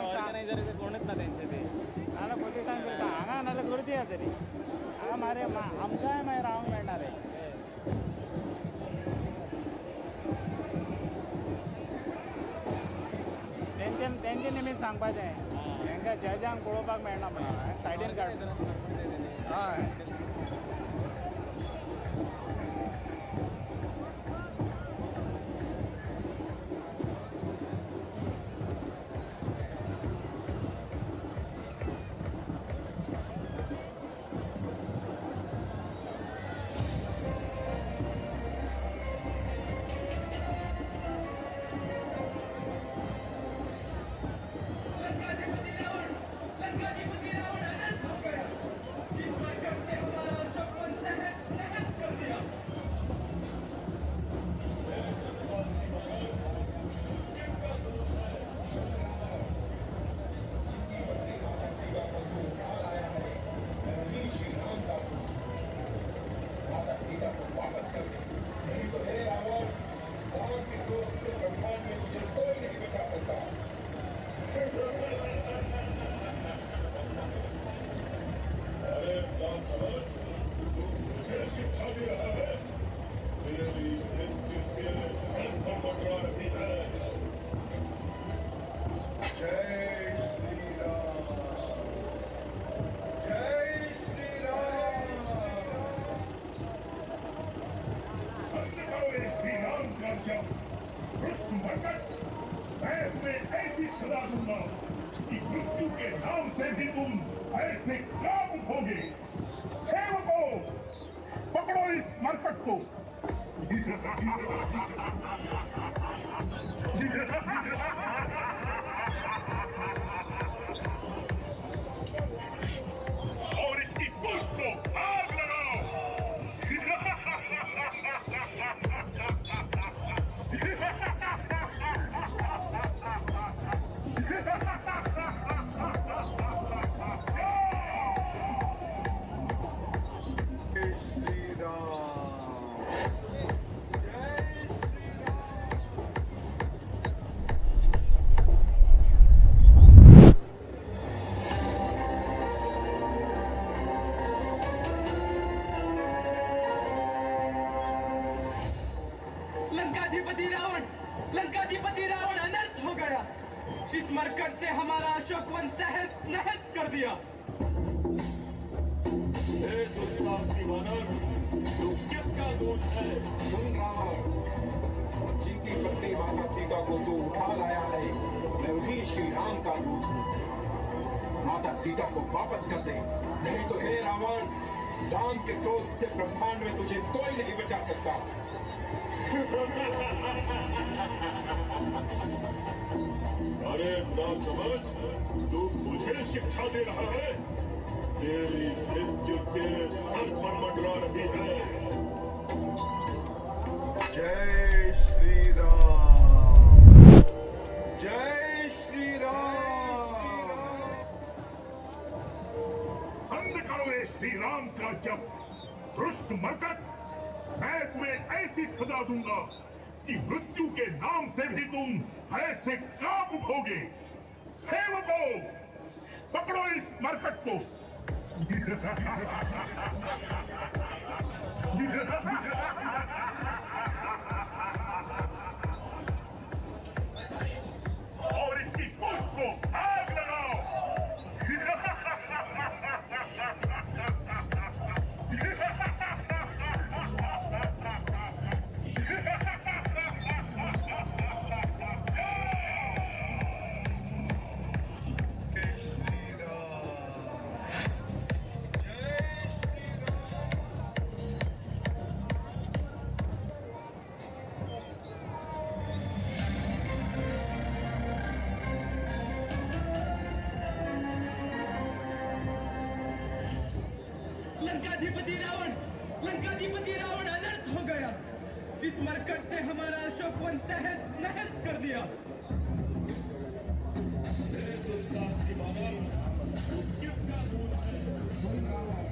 Organiser कोणच ना त्यांचे ते. ना पोलिसांक तरी हांगा नाल्यार गर्दी जातली. हांगा मारे आमकांय मागीर रावंक मेळना रे. तेंचे निमित्त सांगपाचें हेंकां जजांक पळोवपाक मेळना म्हणून सायडीन काड. हय मैं तुम्हें ऐसी सजा दूंगा कि मृत्यु के नाम से भी तुम ऐसे कांप उठोगे। सेवकों, पकड़ो इस मरकट को। और इसकी पूंछ को आग लगाओ। लंकाधिपति रावण अनर्थ हो गया। इस मरकट से हमारा अशोकवन तहस नहस कर दिया। हे दुस्साहसी वानर, तू किसका दूत है? सुन रावण, जिनकी पत्नी माता सीता को तू उठा लाया है, मैं उन्हीं श्री राम का दूत हूँ। माता सीता को वापस कर दे, नहीं तो हे रावण, राम के क्रोध से ब्रह्मांड में तुझे कोई नहीं बचा सकता। अरे ना समझ, तू मुझे शिक्षा दे रहा है? तेरी मृत्यु तेरे सर पर मंडरा रही है। जय श्री राम, जय श्री राम। बंद करो ये श्री राम का जप। दुष्ट मरकट, मैं तुम्हें ऐसी सजा दूंगा कि मृत्यु के नाम से भी तुम ऐसे कांप उठोगे। सेवकों, पकड़ो इस मरकट को। और इसकी पूंछ को आग लगाओ। लंकाधिपति रावण अनर्थ हो गया। इस मरकट से हमारा अशोकवन तहस नहस कर दिया। सुन रावण,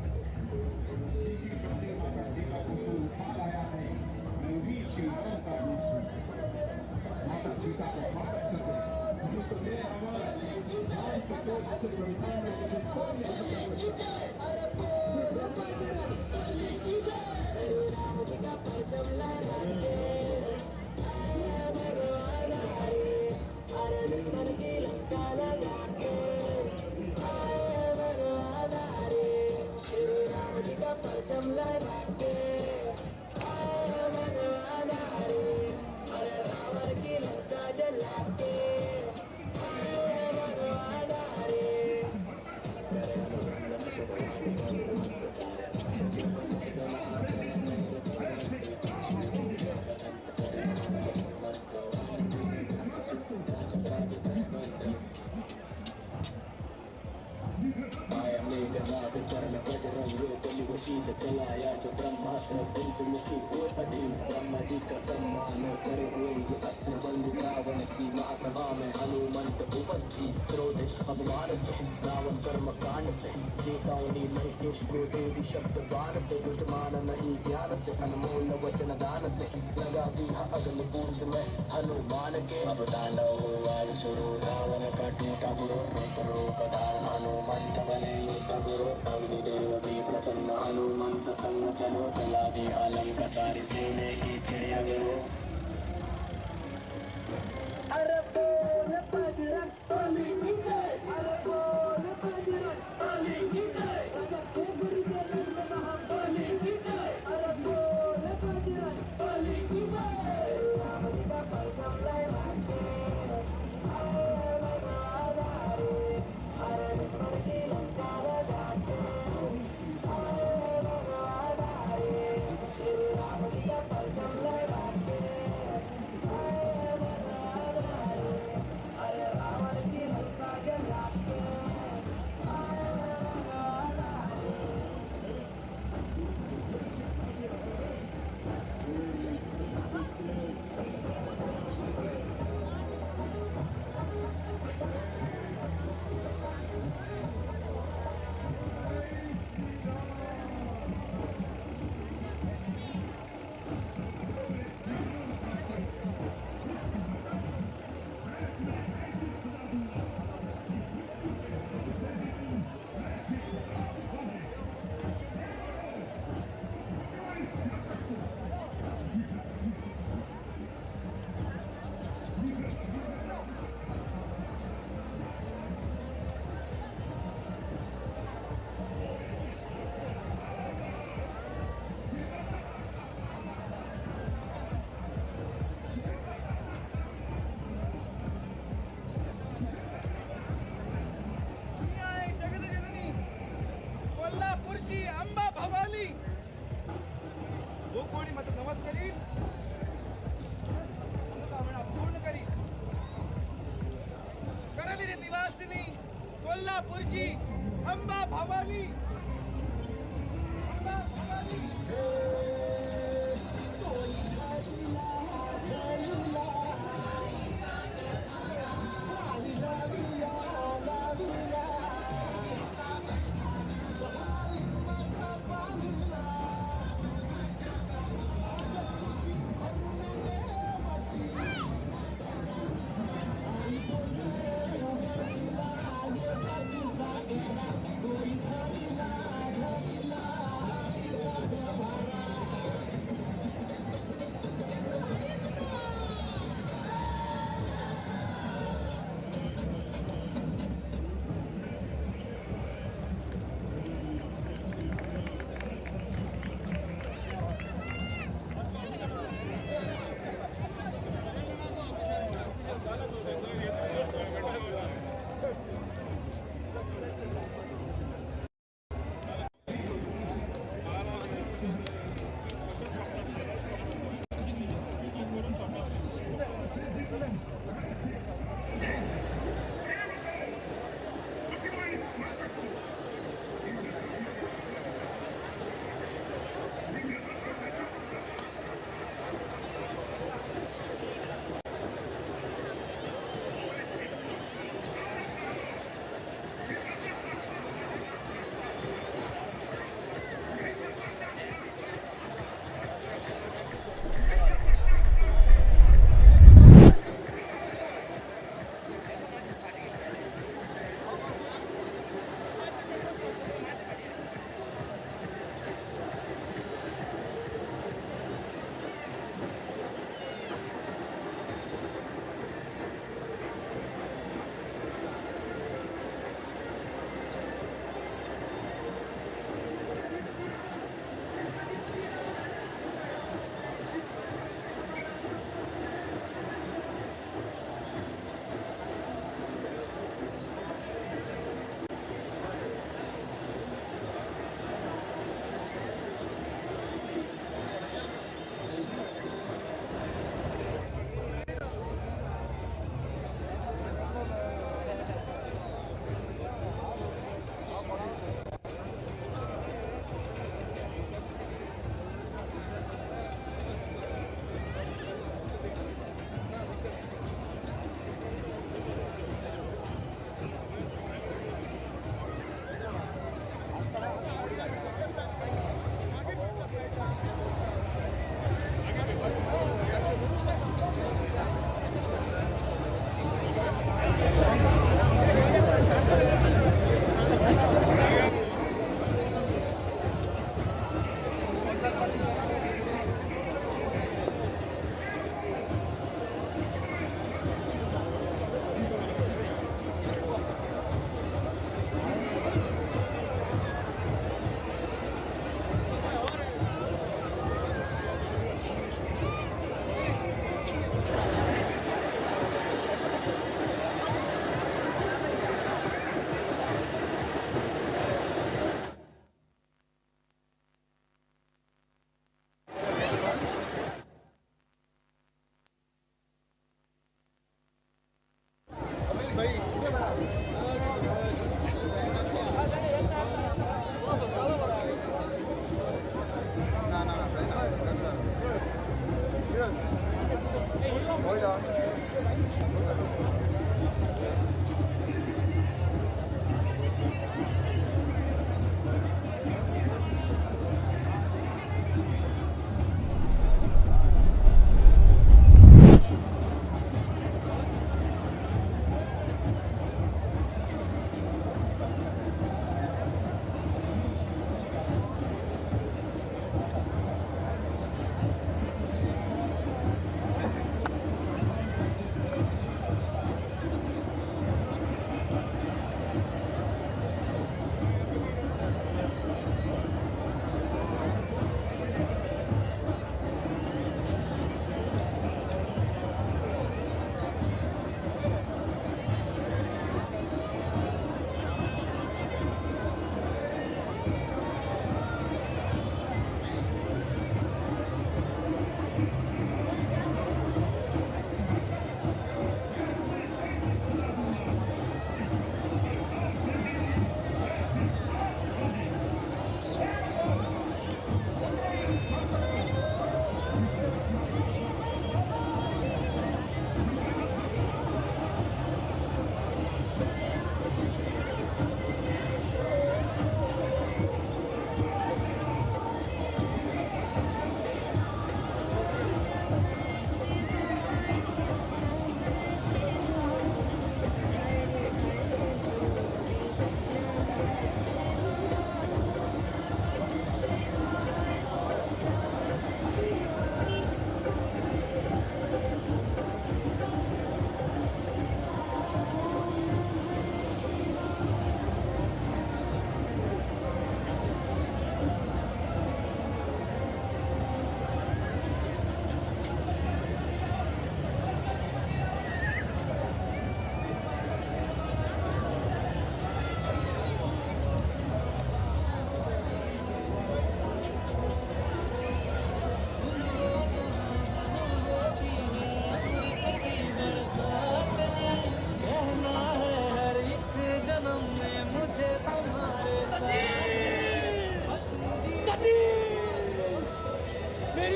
जिनकी पत्नी माता सीता को तू उठा लाया है, मैं उन्हीं श्री राम का दूत हूँ। माता सीता को वापस कर दे, नहीं तो हे रावण, चलाया जो ब्रह्मास्त्र पंचमुखी हो अधीर, ब्रह्मा जी का सम्मान करे हुए ये अस्त्र बंद रावण की महासभा में हनुमंत उपस्थित। क्रोधित अपमान से रावण कर्म कांड से, चेतावनी लंकेश को दे दी शब्द बाण से, दुष्ट मान नहीं ज्ञान से, अनमोल वचन दान से, लगा दिया अग्नि पूछ में हनुमान के। अब तांडव हुआ शुरू, रावण का टूटा गुरु, रुद्र रूप धारण हनुमंत बने युद्ध गुरु। अग्निदेव भी प्रसन्न हनुमंत संग चलो, चला दिया लंका सारी सोने की चिड़िया गुरु। अरे बोल बजरंग बली की जय, अरे बोल बजरंग बली की जय, गुरु के रंग महाबली की जय, अरे बोल बजरंग बली की जय। राम जी का परचम लहरा के आए बनवाधारी, अरे दुश्मन की लंका लगा के आए बनवाधारी, श्री राम जी का परचम लहरा के आए बनवाधारी, अरे रावण की लंका जला के आए बनवाधारी। जगत जननी कोल्हापूरची अंबा भवानी, जो कोणी मात्र नमस्कारी मनोकामना पूर्ण करी। करवीर निवासिनी कोल्हापूरची अंबा भवानी, अंबा भवानी। कोई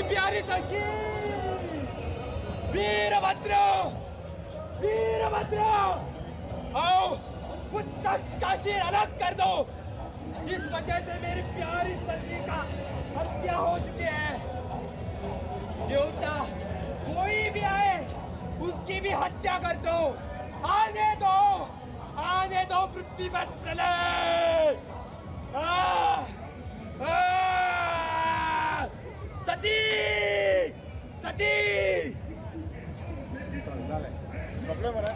प्यारी सखी, वीरभद्र, वीरभद्र, आओ उस तख्त का सिर अलग कर दो जिस वजह से मेरी प्यारी सखी का हत्या हो चुकी है। देवता कोई भी आए उसकी भी हत्या कर दो। आने दो, आने दो पृथ्वी पर प्रलय। सती, सती। सोंपलें मरे.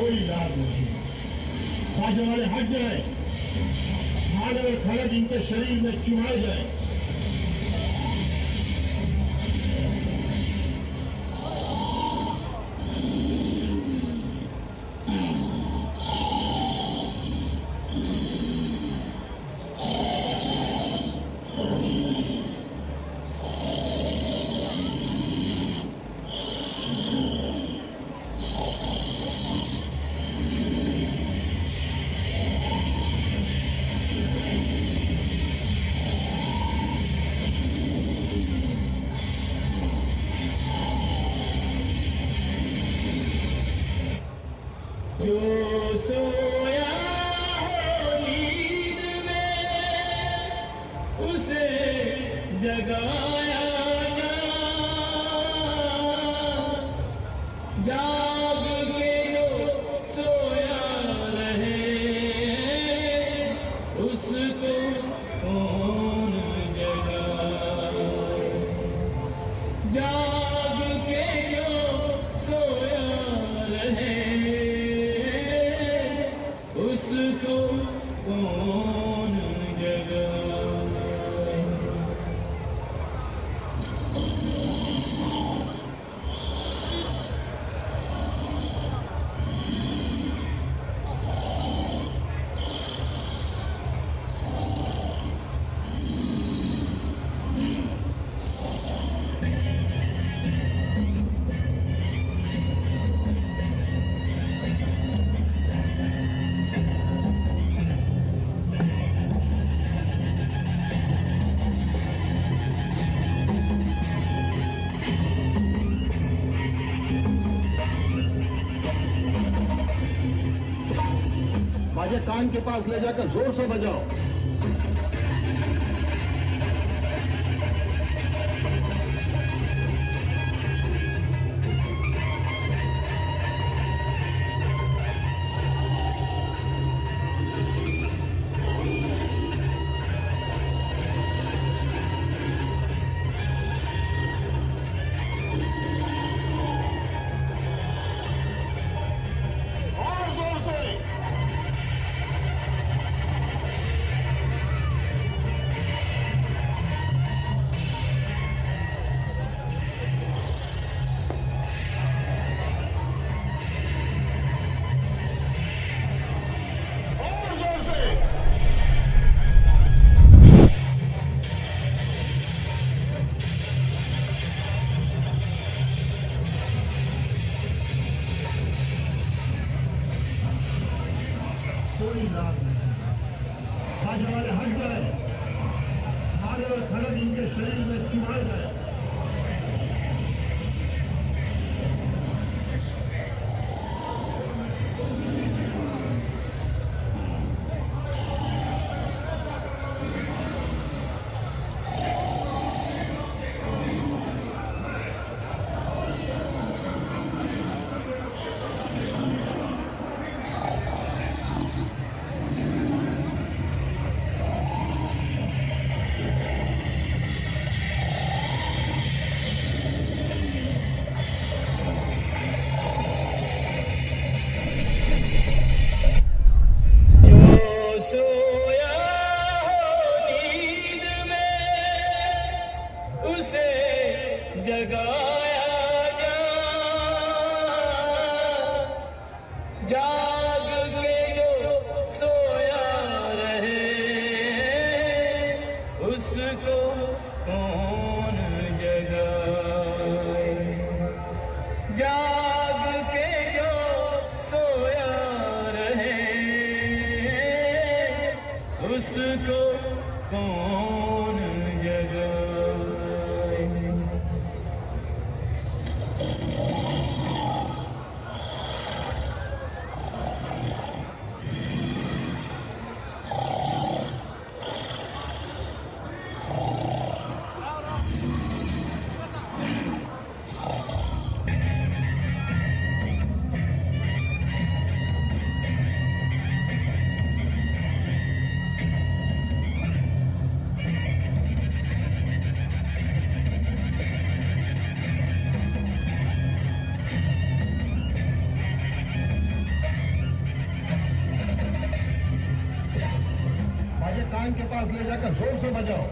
कोई लाभ नहीं। बाजे वाले हट जाए, भाले और खड़ग इनके शरीर में चुभाए जाए। जो सोया हो नींद में उसे जगाया जा, जाग के जो सोया रहे उसको कौन जगाए, जाग के जो सोया रहे उसको कौन जगाए। बाजे कान के पास ले जाकर जोर से बजाओ। और जोर से। और जोर से। कोई लाभ नहीं। बाजे वाले हट जाए, भाले और खड़ग इनके शरीर में चुभाए जाए। जो सोया हो नींद में उसे जगाया जा, जाग के जो सोया रहे उसको कौन जगाए, जाग के जो सोया रहे उसको कौन जगाए। जाकर जोर से बजाओ।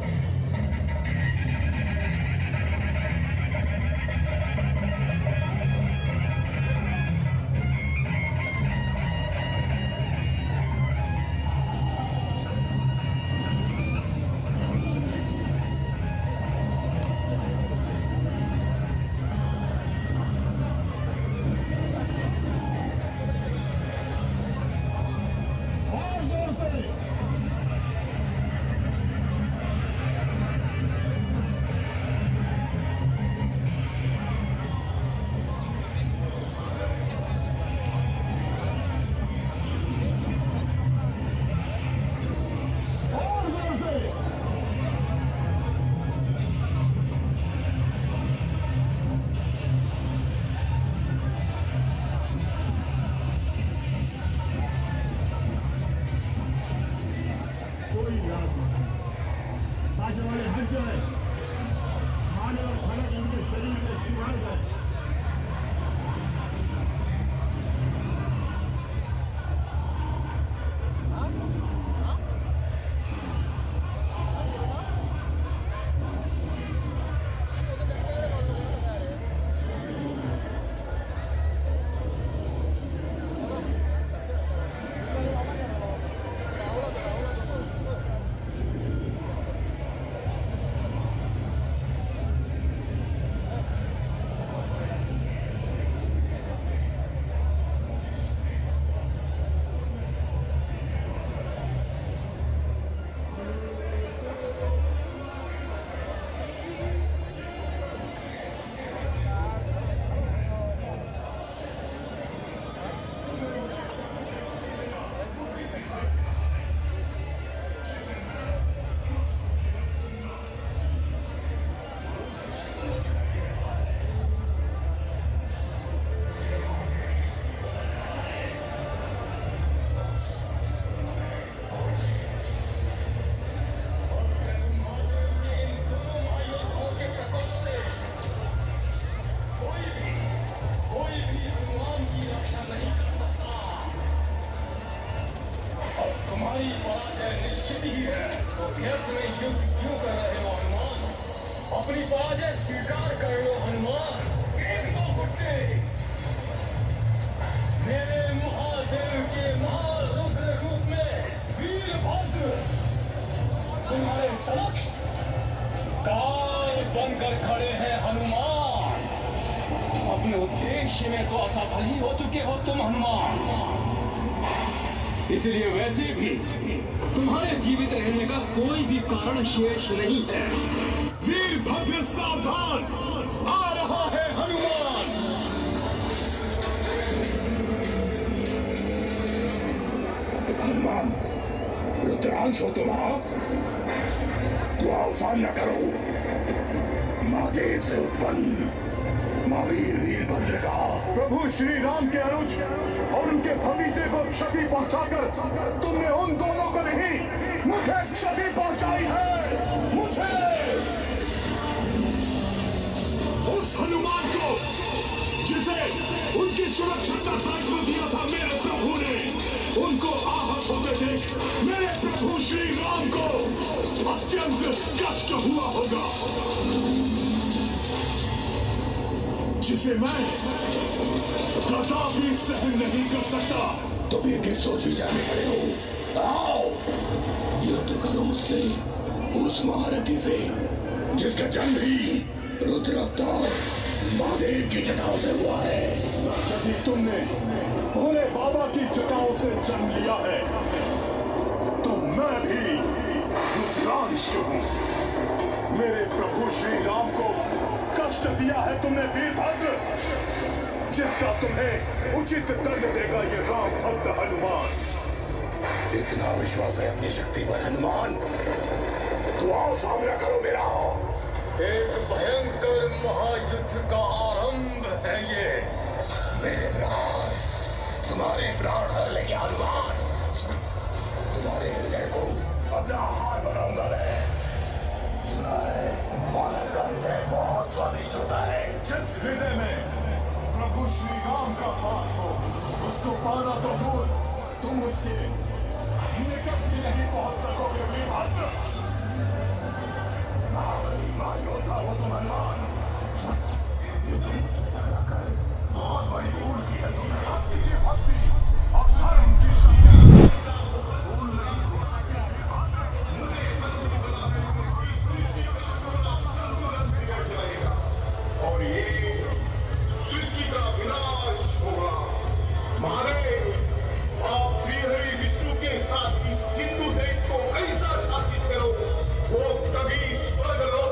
इसलिए वैसे भी तुम्हारे जीवित रहने का कोई भी कारण शेष नहीं है। वीरभद्र सावधान, आ रहा है हनुमान। हनुमान, रुद्रांश हो तुम, तो आओ सामना करो महादेव से उत्पन्न महावीर वीरभद्र का। प्रभु श्री राम के अनुज और उनके भतीजे को क्षति पहुंचाकर तुमने उन दोनों को नहीं, मुझे क्षति पहुंचाई है, मुझे। उस हनुमान को जिसे उनकी सुरक्षा का दायित्व दिया था मेरे प्रभु ने, उनको आहत होते देख मेरे प्रभु श्री राम को अत्यंत कष्ट हुआ होगा, जिसे मैं कदापि सहन नहीं कर सकता। तो फिर किस सोच विचार में खड़े हो? आओ युद्ध करो मुझसे, उस महारथी से जिसका जन्म ही रुद्र अवतार महादेव की जटाओं से हुआ है। यदि तुमने भोले बाबा की जटाओं से जन्म लिया है तो मैं भी रुद्रांश हूँ। मेरे प्रभु श्री राम को कष्ट दिया है तुमने वीरभद्र, जिसका तुम्हें उचित दंड देगा ये राम भक्त हनुमान। इतना विश्वास है अपनी शक्ति पर हनुमान, तो आओ सामना करो मेरा। एक भयंकर महायुद्ध का आरंभ है ये। मेरे प्राण तुम्हारे प्राण हर लेंगे हनुमान। तुम्हारे हृदय को अपना आहार बनाऊंगा मैं। सुना है वानर का हृदय बहुत स्वादिष्ट होता है। जिस हृदय में प्रभु श्री राम का वास हो उसको पाना तो दूर, तुम उसके निकट भी नहीं पहुंच सकोगे वीरभद्र। महाबली महायोद्धा हो तुम हनुमान। बहुत बड़ी भूल की है तुमने। भक्ति की भक्ति और धर्म की शक्ति। और ये सृष्टि का विनाश होगा। महादेव, आप श्री हरि विष्णु के साथ इस सिंधु देव को ऐसा शासित करो, वो कभी स्वर्ग लोक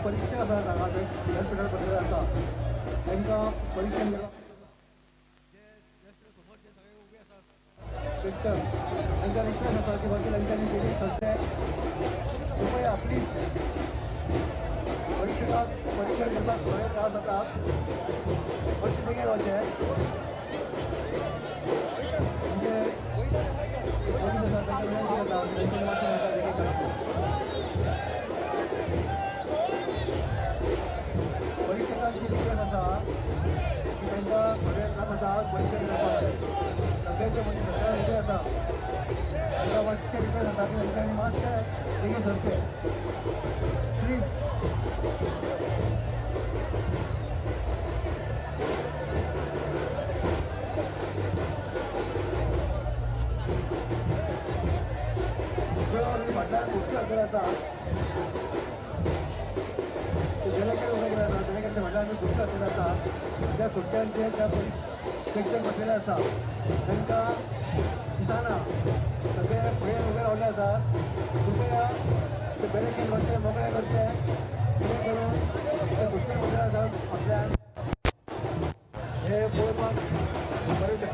परीक्षा आसा हांगा हॉस्पिटल बसलेले आसा तांकां परीक्षण प्रेक्षक तांकां रिक्वेस्ट आसा की मातशें तांच्यांनी बेगीन सरचें. कृपया प्लीज परीक्षकाक परीक्षण करपाक थोडे त्रास जाता, मातशें बेगीन रावचें. म्हणजे पोलीस आसा तांकां विनंती करता तांच्यांनी मातशें तांकां बेगीन काडचें. परीक्षकांची रिक्वेस्ट आसा की तांकां थोडे त्रास आसा परीक्षण करपाक. सगळ्यांचे म्हणजे सगळ्या उबे आसा तांकां मातशें रिक्वेस्ट आसा की तांच्यांनी मातशें बेगीन सरचें प्लीज. फाटल्यान खुबशे अडचण आसा, बॅरिकेड उबे केले आसा, बॅरिकेडच्या फाटल्यान आमी खुबशे अडचण आसा. त्या खुर्च्यांचेर त्या प्रेक्षक बसलेले आसा तांकां दिसना, सगळे फुडें उबे रावले आसात. कृपया ते बॅरिकेड मातशे मोकळे करचे जेणे करून ते खुर्चेर बसलेले आसात फाटल्यान हे पळोवपाक बरें शकता.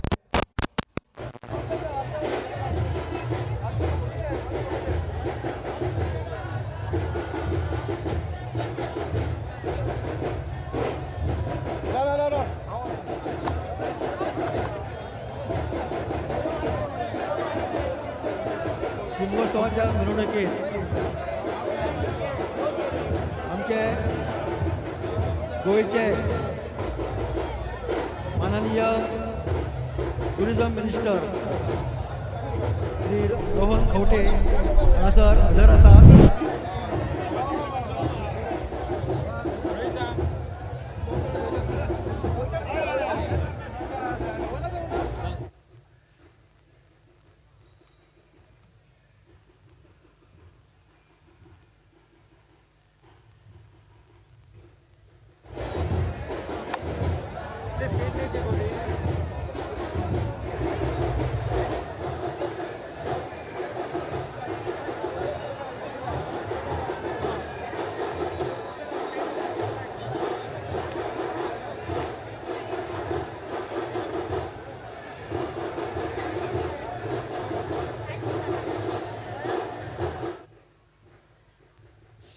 शिमगोत्सवाच्या मिरवणुकेत आमचे गोंयचे माननीय टुरिझम मिनिस्टर श्री रोहन खंवटे हांगासर हजर आसा.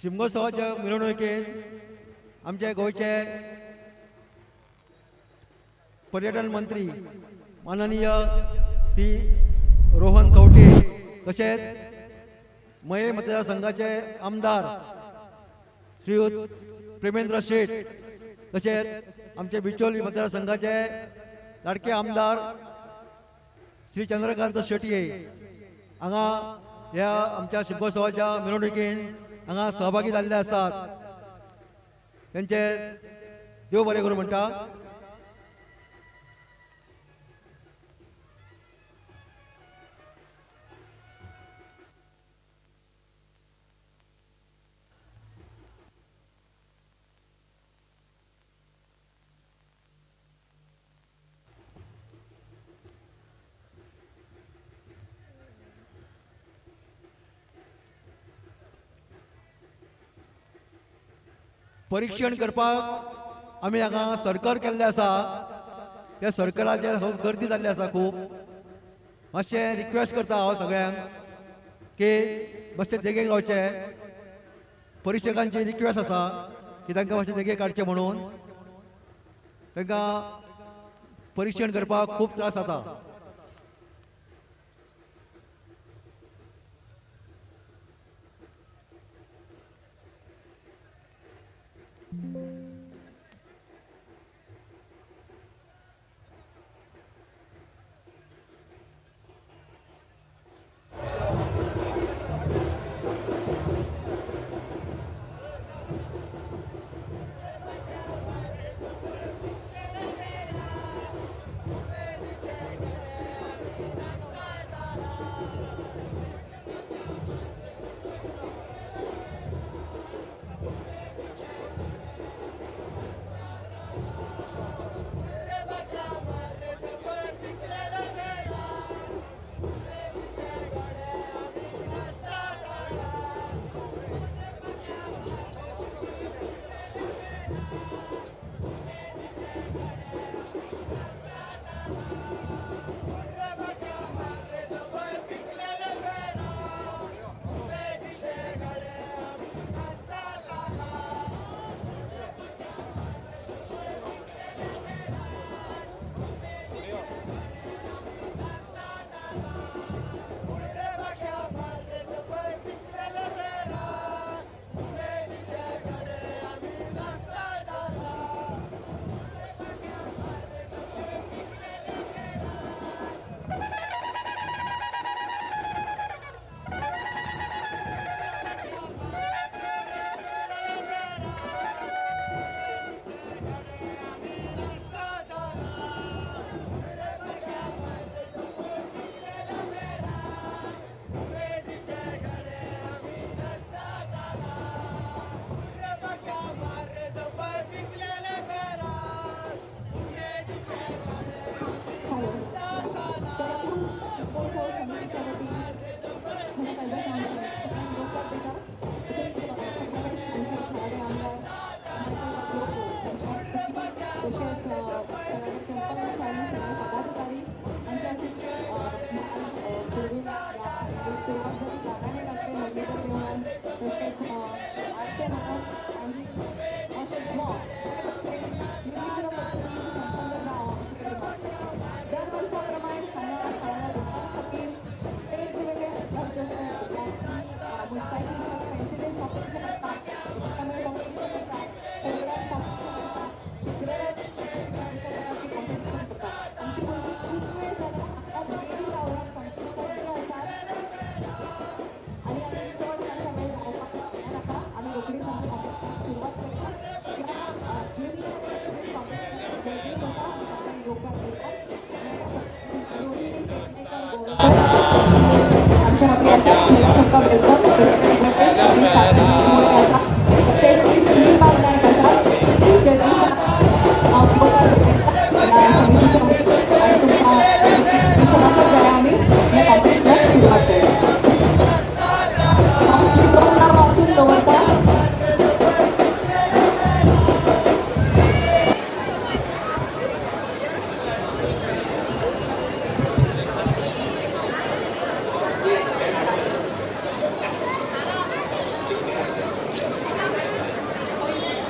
शिमगोत्सवाच्या मिरवणुकेत आमचे गोंयचे पर्यटन मंत्री माननीय श्री रोहन खंवटे तशेंच मये मतदारसंघाचे आमदार श्रीयुत प्रेमेंद्र शेट तशेंच आमचे बिचोली मतदारसंघाचे लाडके आमदार श्री चंद्रकांत शेटये हांगा ह्या आमच्या शिमगोत्सवाच्या मिरवणुकेन हांगा सहभागी जाल्ले आसात. तेंचे देव बरें करूं म्हणटा. परीक्षण करपाक आमी हांगा सर्कल केल्लें आसा, त्या सर्कलाचेर गर्दी जाल्ली आसा खूब. मातशें रिक्वेस्ट करता हांव सगळ्यांक की मातशें देगेक रावचें. परीक्षकांची रिक्वेस्ट आसा की तांकां मातशें देगेक काडचें म्हणून, तांकां परीक्षण करपाक खूब त्रास जाता. Thank you.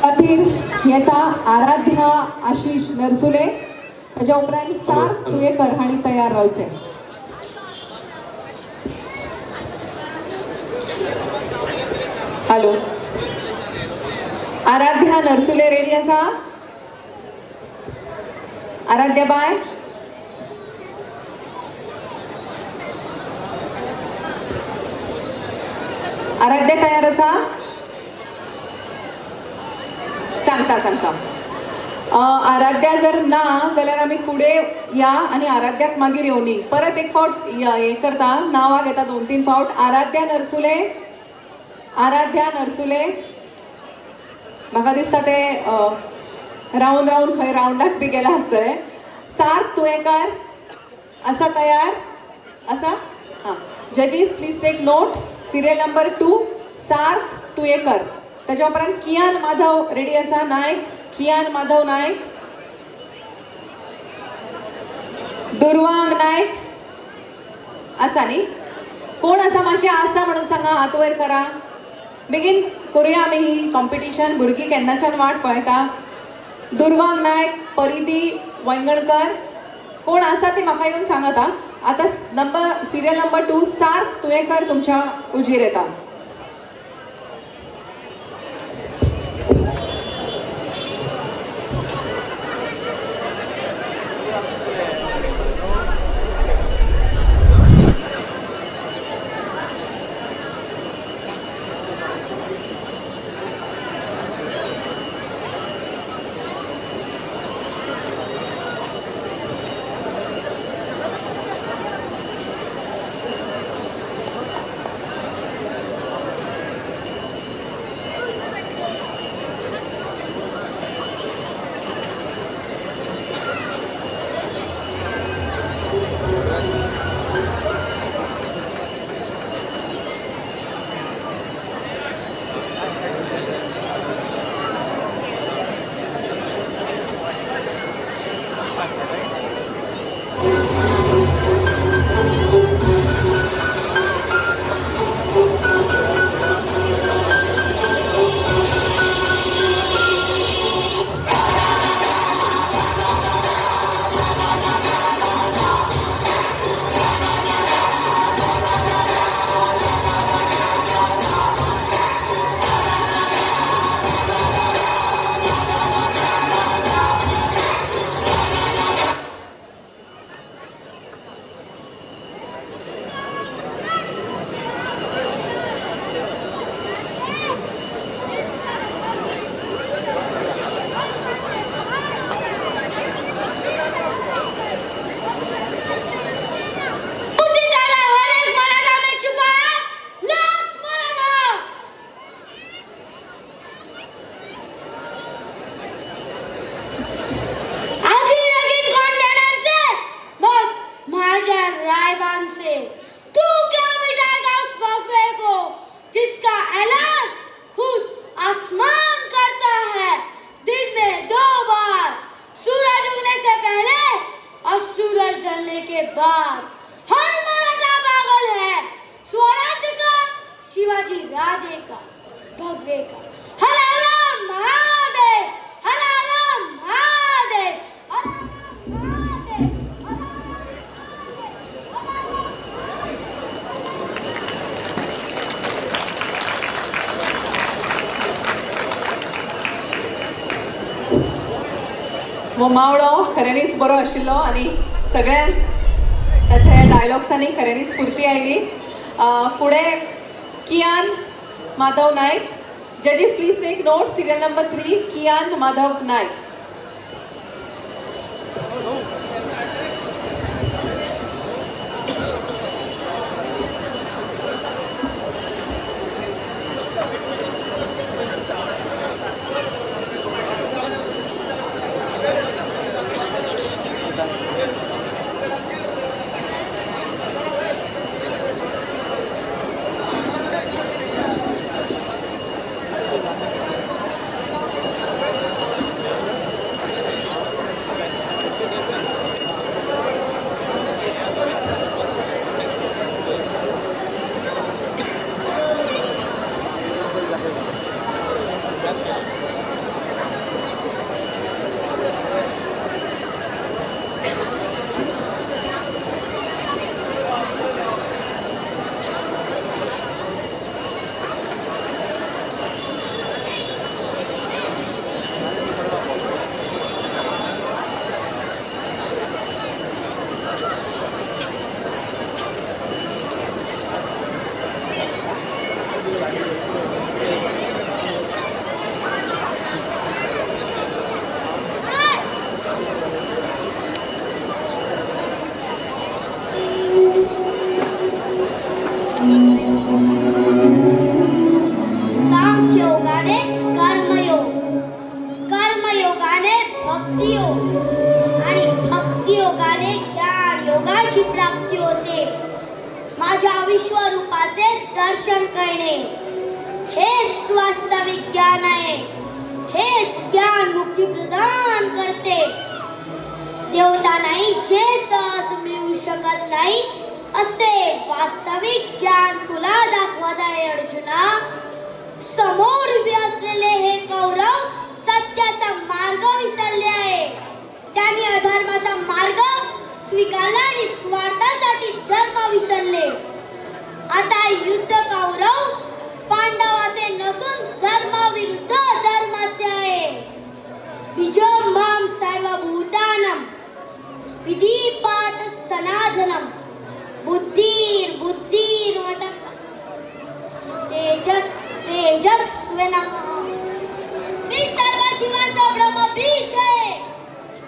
खातीर येता आराध्या आशिष नरसुले, ताज्या उपरांत सार्थ तुयेकर हांणी तयार रावचे. हॅलो, आराध्या नरसुले रेडी आसा? आराध्या बाय, आराध्या तयार आसा? सांगता सांगता. आराध्या जर ना जाल्यार आमी फुडें या आनी आराध्याक मागीर येवनी परत एक फावट हें करता, नांवां घेता 2-3 फावट. आराध्या नरसुले, आराध्या नरसुले, म्हाका दिसता ते रावून रावून खंय रावंडाक बी गेला आसतलें. सार्थ तुयेकार आसा तयार? आसा? हां, जजीस please take note. Serial number 2 Sarth Tuyekar, ताज्या उपरांत कियान माधव रेडी आसा? नायक, कियान माधव नायक, दुर्वांग नायक आसा न्ही? कोण आसा मातशें आसा म्हणून सांगा, हात वयर करा. बेगीन करुया आमी ही कॉम्पिटिशन, भुरगीं केन्नाच्यान वाट पळयता. दुर्वांग नायक, परिधी वैंगणकर, कोण आसा ती म्हाका येवन सांगात. आतां नंबर सिरियल नंबर 2 सार्थ तुयेकर तुमच्या उजीर येता. हो मावळो खऱ्यांनीच बरो आशिल्लो आनी सगळ्यांक ताच्या ह्या डायलॉग्सांनी खऱ्यांनी स्फूर्ती आयली. फुडें Kian Madhav Naik. जजीस please take note. Serial number 3 Kian Madhav Naik. भक्तियोग आणि भक्तियोगाने ज्ञान योगाची प्राप्ती होते. माझ्या विश्वरूपाचे दर्शन करणे हेच वास्तविक ज्ञान आहे. हेच ज्ञान मुक्ती प्रदान करते. देवतांनाही जे सहज मिळू शकत नाही असे वास्तविक ज्ञान तुला दाखवत आहे अर्जुना. समोर उभे असलेले हे कौरव सत्याचा मार्ग विसरले आहे. त्यांनी अधर्माचा मार्ग स्वीकारला आणि स्वार्थासाठी धर्म विसरले. आता युद्ध कौरव पांडवाचे नसून धर्माविरुद्ध धर्माचे आहे. बीजं मां सर्वभूतानां विधिपात सनातनम बुद्धिर बुद्धिर्मतम तेजस तेजस्विनम. मी सर्व जीवांचा ब्रह्म बीज आहे.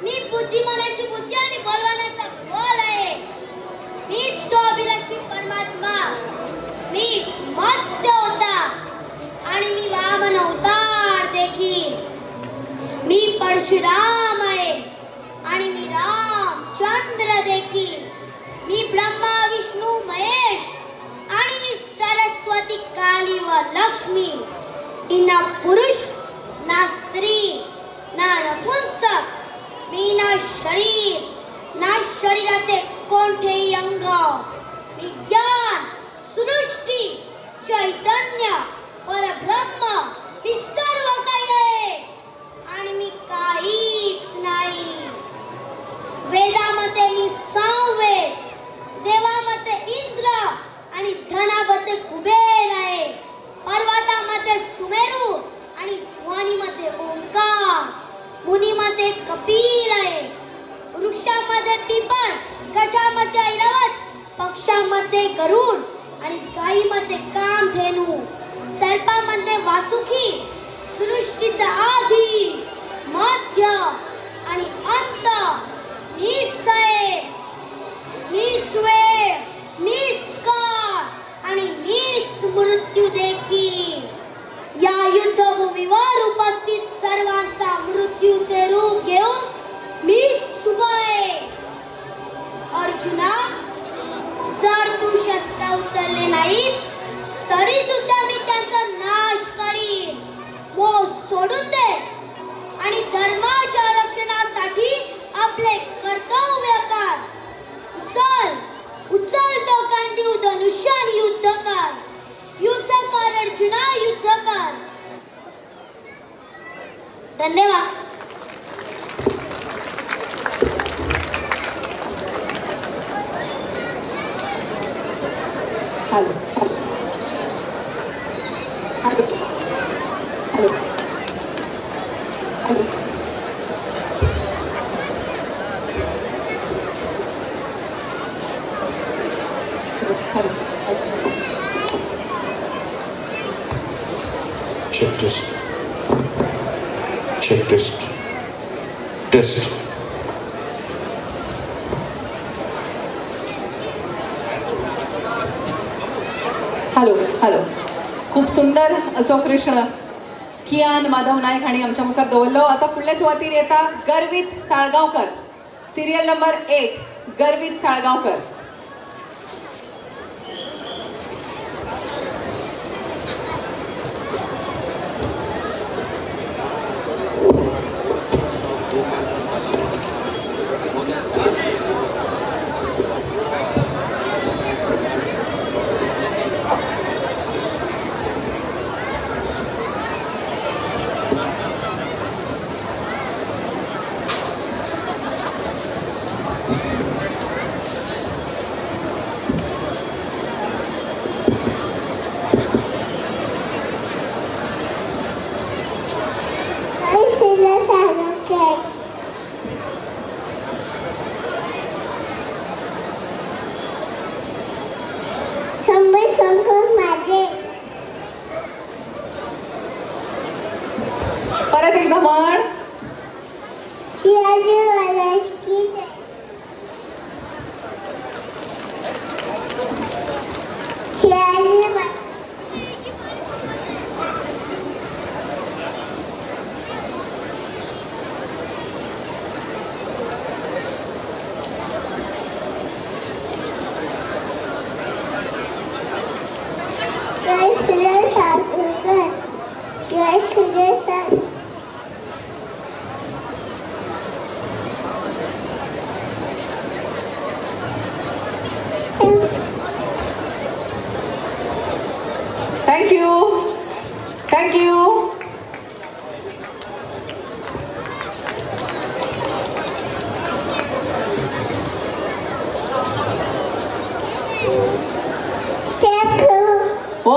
मी बुद्धिमानाची बुद्धी आणि बलवानाचा बल आहे. मीच तो अभिलाषी परमात्मा. मीच मत्स्य होता आणि मी वामन अवतार देखील. मी परशुराम आहे आणि मी रामचंद्र देखील. मी ब्रह्मा विष्णू महेश आणि मी सरस्वती काली व लक्ष्मी. मी ना पुरुष ना स्त्री ना नपुंसक. मी ना शरीर ना शरीराचे कोणतेही अंग. मी ज्ञान सृष्टी चैतन्य परब्रह्म मी सर्व काही आहे आणि मी काहीच नाही. वेदामध्ये मी सामवेद, देवामध्ये इंद्र आणि धनामध्ये कुबेर आहे. पर्वतामध्ये सुमेरू आणि ध्वनीमध्ये ओंकार, मुनीमध्ये कपिल आहे. वृक्षामध्ये पिपळ, गजामध्ये ऐरावत, पक्षामध्ये गरुड आणि गायीमध्ये कामधेनू, सर्पामध्ये वासुकी. सृष्टीचा आधी मध्य आणि अंत मीच आहे. मीच वेळ, मीच काळ आणि मीच मृत्यू देखील. या युद्धभूमीवर उपस्थित सर्वांचा मृत्यूचे रूप घेऊन मीच उभा आहे. अर्जुना, जर तू शस्त्र उचलले नाहीस तरी सुद्धा मी त्यांचा नाश करीन. मोह सोडून दे आणि धर्माच्या रक्षणासाठी आपले कर्तव्य कर. उचल उचल तो कांडीव धनुष्य आणि युद्ध कर. युद्ध कर अर्जुना, युद्ध कर. धन्यवाद. Hello hello hello hello. Check test. Check test. Test. Hello hello. खूप सुंदर असो कृष्ण कियान माधव नायक हांणी आमच्या मुखार दवरलो. आतां फुडल्या सुवातीर येता गर्वीत साळगांवकर, सिरियल नंबर 8, गर्वीत साळगांवकर. परत एकदा म्हण. शिवाजी महाराज की जय. शिवाजी महाराज.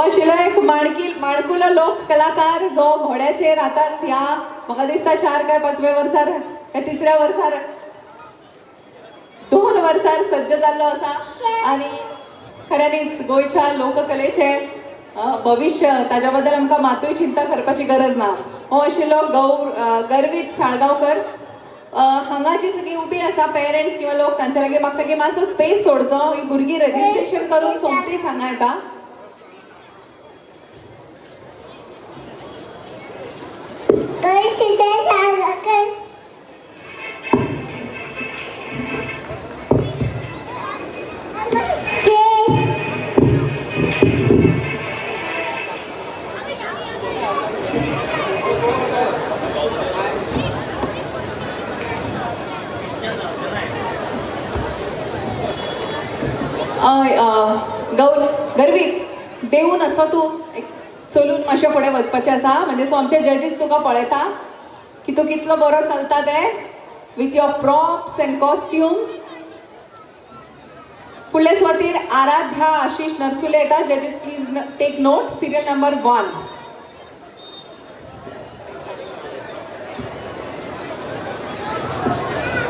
आशिल्लो एक माणकुलो लोक कलाकार जो घोड्याचेर आतांच ह्या म्हाका दिसता 4 काय 5व्या वर्सार काय 3ऱ्या वर्सार 2 वर्सार सज्ज जाल्लो आसा आनी खऱ्यांनीच गोंयच्या लोककलेचें भविश्य ताच्या बद्दल आमकां मातूय चिंता करपाची गरज ना. हो आशिल्लो गर्वीत साळगांवकर. हांगा जी सगळी उबी आसा पेरंट्स किंवा लोक तांच्या लागीं मागता की मातसो स्पेस सोडचो, ही भुरगीं रजिस्ट्रेशन करून सोमतीच हांगा येता. गर्वीत देवून असो तूं चलून मातशें फुडें वचपाचें आसा, म्हणजे सो आमचे जजीस तुका पळयता की तूं कितलो बरो चलता ते with your props and costumes. फुडले सुवातेर आराध्या आशिष नरसुले येता. जजीस please take note. Serial number 1.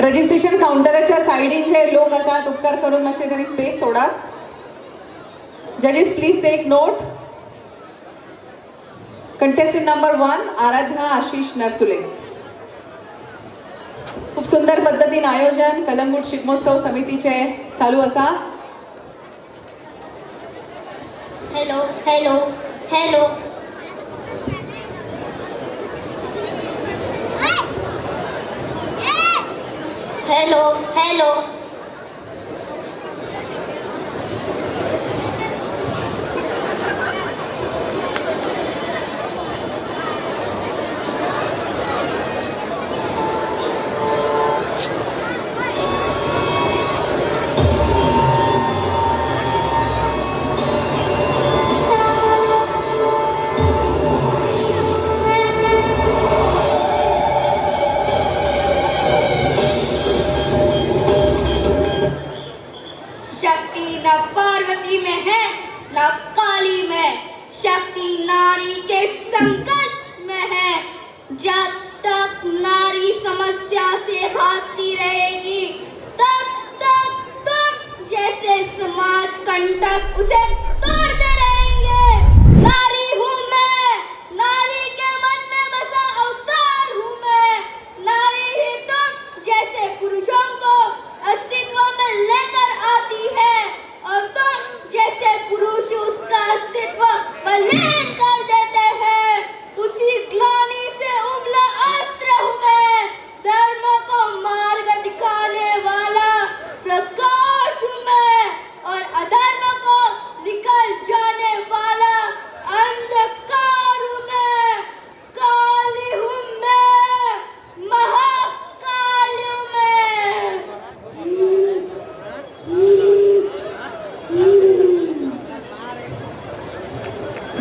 Registration काउंटराच्या सायडीन जे लोक आसात उपकार करून मातशें तांणी स्पेस सोडात. Judges please take note. Contestant number 1 Aaradhya Ashish Narsule. खूप सुंदर पद्दतीन आयोजन कलंगूट शिगमोत्सव समितीचे चालू आसा. Hello hello hello. Hello hello.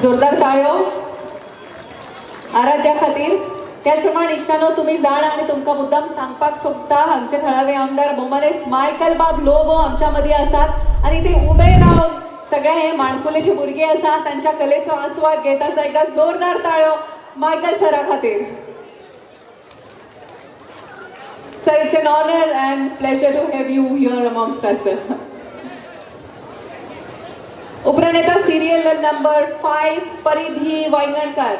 जोरदार ताळयो आराध्या खातीर. त्याचप्रमाणे इश्टानो तुमी जाणा आनी तुमकां मुद्दाम सांगपाक सोदता, हांगचे थळावे आमदार भोवमानेस्त मायकल बाब लोबो आमच्या मदीं आसात आनी ते उबे रावन सगळे हे माणकुले जे भुरगे आसात तांच्या कलेचो आस्वाद घेत आसा. एकदा जोरदार ताळयो मायकल सरा खातीर. Sir, it's an honour and pleasure to have you here amongst us. उपरांत येता serial number 5 Paridhi Vayangankar.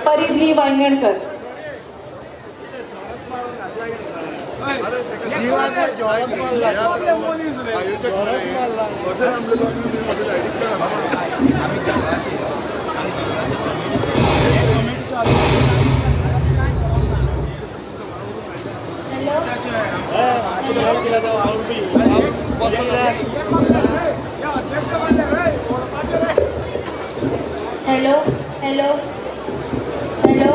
Paridhi Vayangankar. Hello hello hello.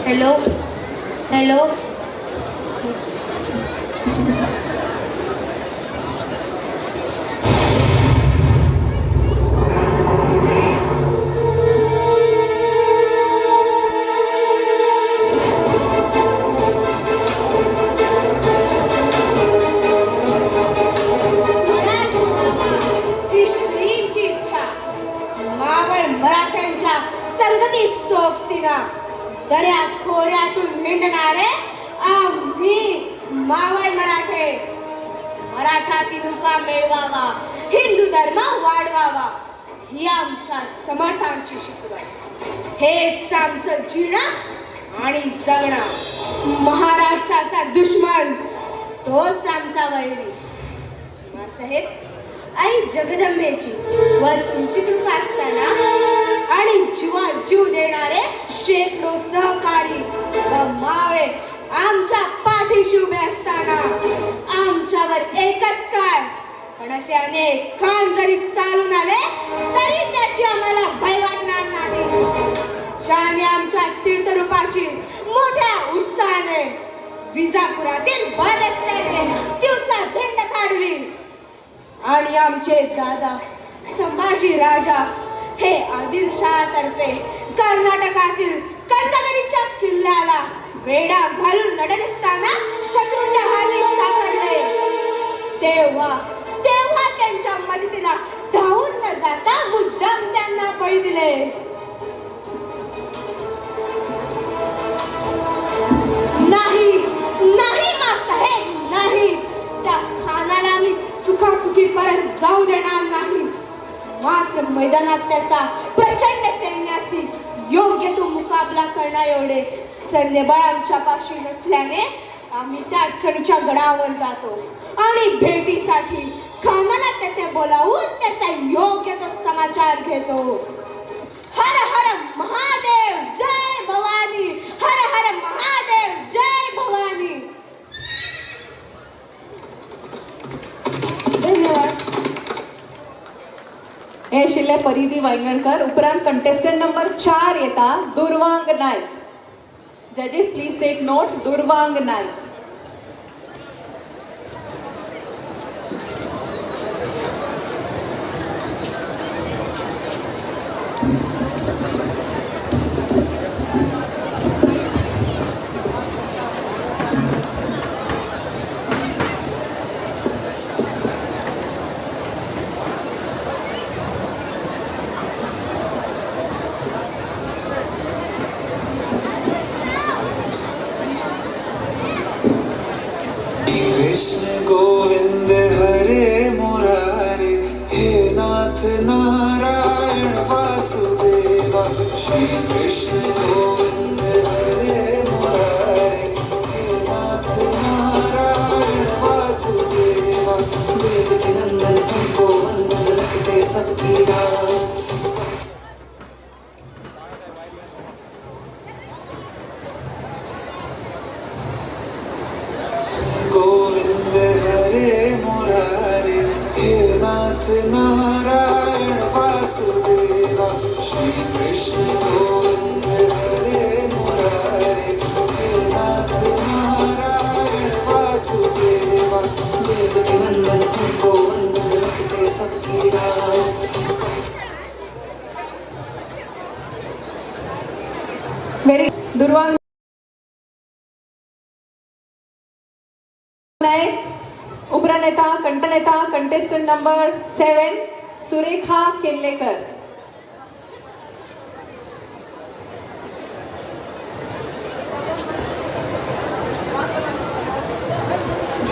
Hello hello. सनगती सोबतीना दऱ्या खोऱ्यातून हिंडणारे आम्ही मावळ मराठे. मराठा तिनुका मिळवावा, हिंदू धर्म वाढवावा ही आमच्या समर्थांची शिकवण. हेच आमचं जिणं आणि जगणं. महाराष्ट्राचा दुश्मन तोच आमचा वैरी. मासाहेब, आई जगदंबेची व तुमची कृपा असताना आणि जीवा जीव देणारे शेकडो सहकारी व मावळे आमच्या पाठीशी उभे असताना आमच्यावर एकच काय पण असे अनेक खान जरी चालून आले तरी त्याची आम्हाला भय वाटणार नाही. ज्याने आमच्या तीर्थरूपाची मोठ्या उत्साहाने विजापुरातील भर रस्त्याने दिवसा धिंड काढली आणि आमचे दादा संभाजी राजा हे आदिलशहातर्फे कर्नाटकातील कंदगरीच्या किल्ल्याला वेढा घालून लढत असताना शत्रूच्या हाती सापडले. तेव्हा तेव्हा त्यांच्या मदतीला धावून न जाता मुद्दाम त्यांना बळी दिले. नाही नाही मासाहेब, नाही, त्या खानाला आम्ही सुखासुखी परत जाऊ देणार नाही. मात्र मैदानात त्याचा प्रचंड सैन्याशी योग्य तो मुकाबला करण्या एवढे सैन्यबळ आमच्या पाशी नसल्याने आम्ही त्या अडचणीच्या गडावर जातो आणि भेटीसाठी खानाला तेथे बोलावून त्याचा योग्य तो समाचार घेतो. हर हर महादेव जय भवानी, हर हर महादेव जय भवानी. धन्यवाद. हे आशिल्ले परिधी वायंगणकर. उपरांत कंटेस्टंट नंबर 4 येता Durvang Naik. Judges please take note, Durvang Naik. Krishna Govind Hare Murari, हे नाथ नारायण वासुदेवा. श्री कृष्ण गोविंद हरे मुरारी, हे नाथ नारायण वासुदेवा. देवकी नंदन तुमको वंदन, रखते सबकी लाज. गोविंद हरे मुरारी, हे नाथ नारायण वासुदेवा. श्री कृष्ण गोविंद हरे मुरारी, हे नाथ नारायण वासुदेवा. देवकी नंदन तुमको वंदन, रखते सबकी लाज. वेरी दुर्वांग नायक. उपरांत येता कंटन येता कंटेस्टंट नंबर 7 सुरेखा किर्लेकर.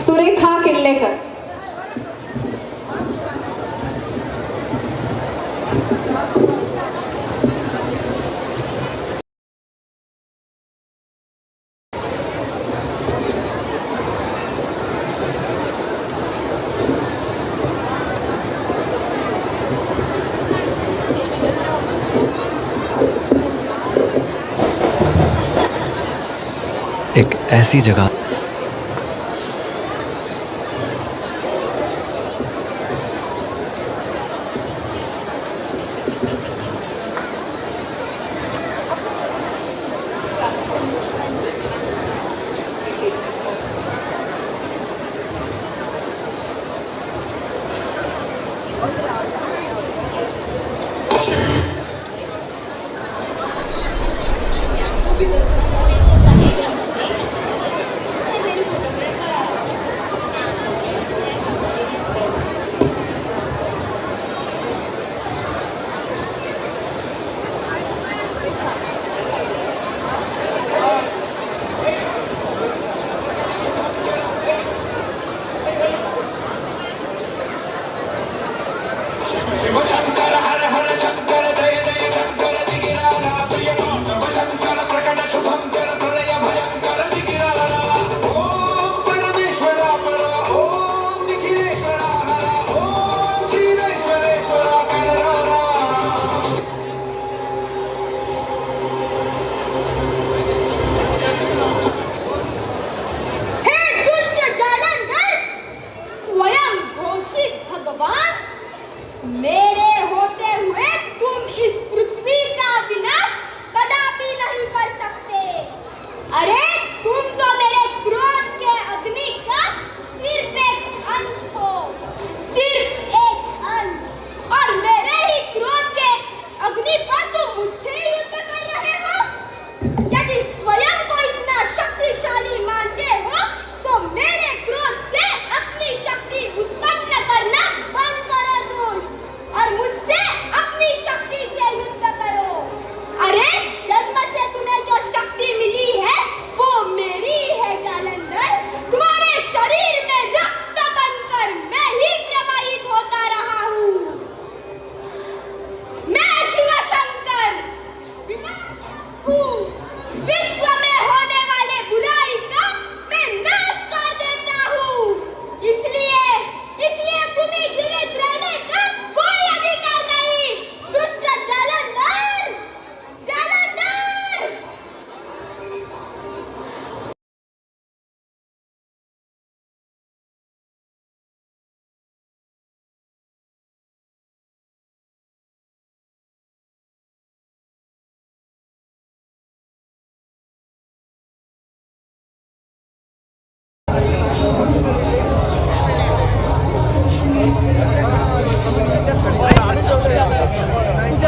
सुरेखा किर्लेकर. एक ऐसी जगह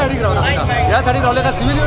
सायडीक रावला, ह्या सायडीक रावले काय सिव्हिल.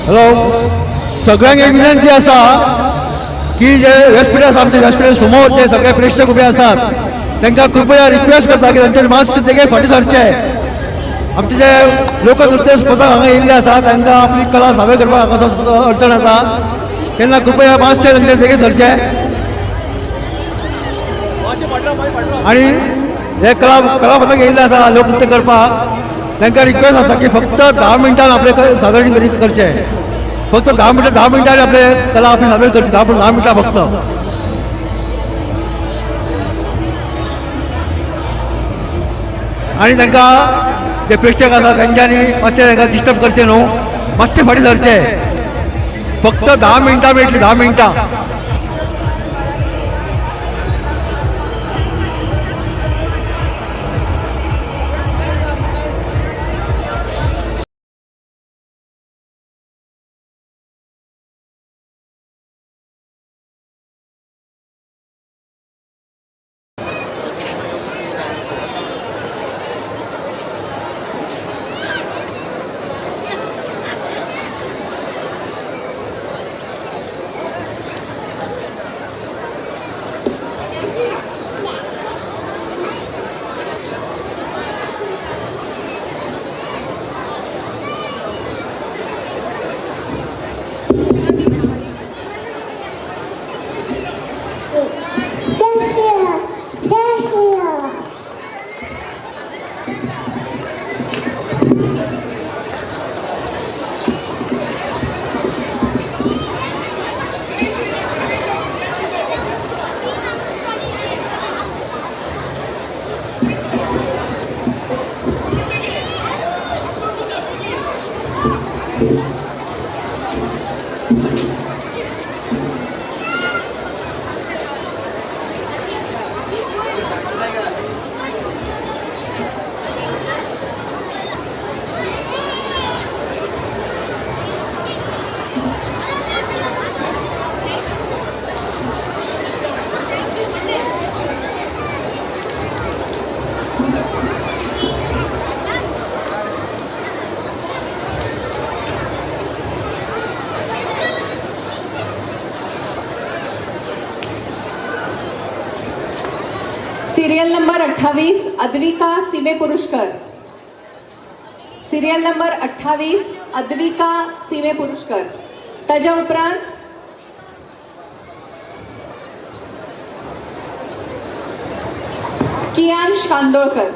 हॅलो, सगळ्यांक एक विनंती आसा की जे व्यासपीठ आसा आमचे व्यासपीठ समोर जे सगळे प्रेक्षक उबे आसात तांकां कृपया रिक्वेस्ट करता की तांचे मातशे तेगे फाटीं सरचे. आमचे जे लोकनृत्य स्पर्धा हांगा येयल्ले आसा तांकां आपली कला सादर करपाक हांगा अडचण आसा, तेन्ना कृपया मातशे तांचे बेगीन सरचे आनी जे कला कलापथक येयल्ले आसा लोकनृत्य करपाक तांकां रिक्वेस्ट आसा की फक्त 10 मिनटान आपले सादर करचे. फक्त 10 मिनटां, 10 मिनटांनी आपले कला आपली सादर करची, 10 मिनटां फक्त. आनी तांकां जे प्रेक्षक आसा तेंच्यांनी मातशें तांकां डिस्टर्ब करचें न्हू, मातशें फाटीं सरचें. फक्त 10 मिनटां मेळटलीं, 10 मिनटां. Serial number 28 Advika Sime Purushkar. Serial number 28 Advika Sime Purushkar. ताज्या उपरांत कियांश कांदोळकर.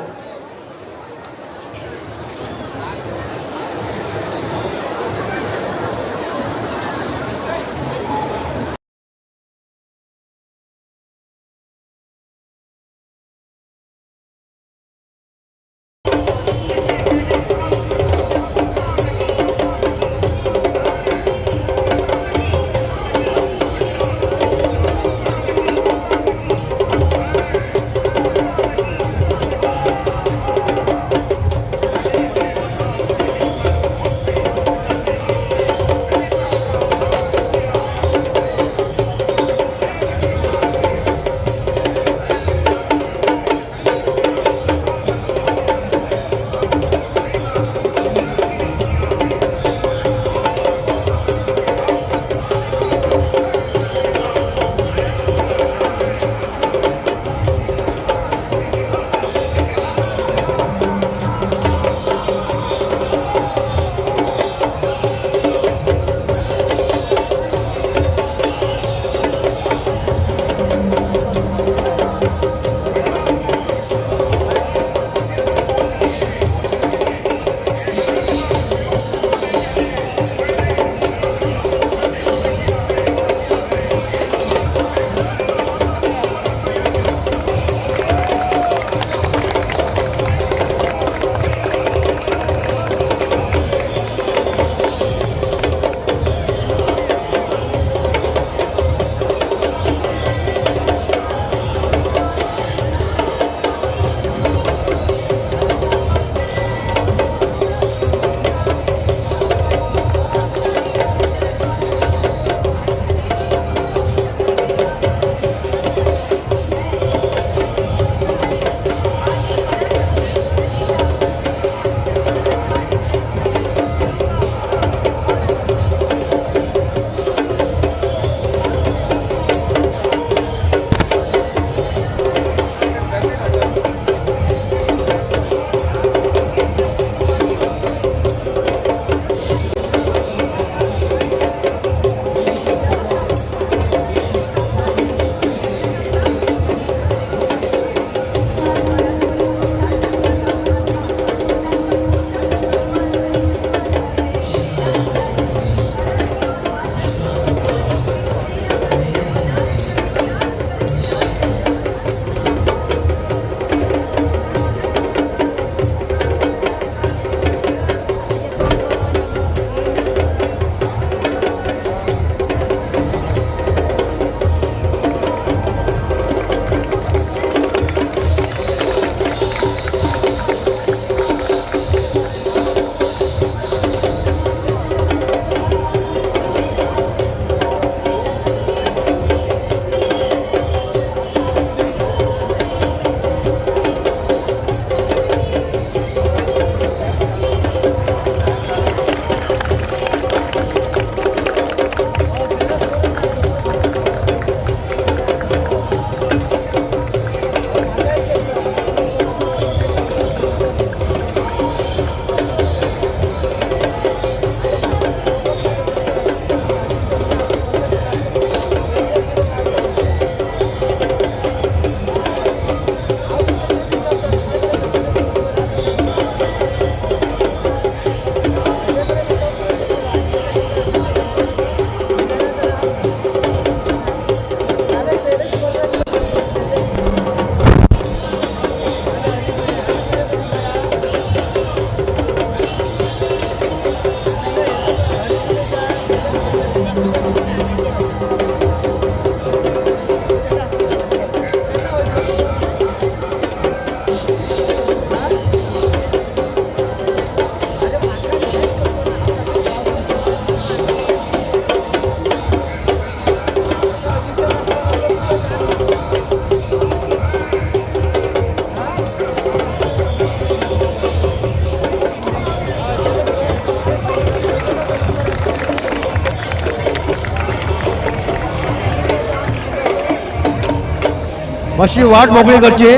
मातशी वाट मोकळी करची.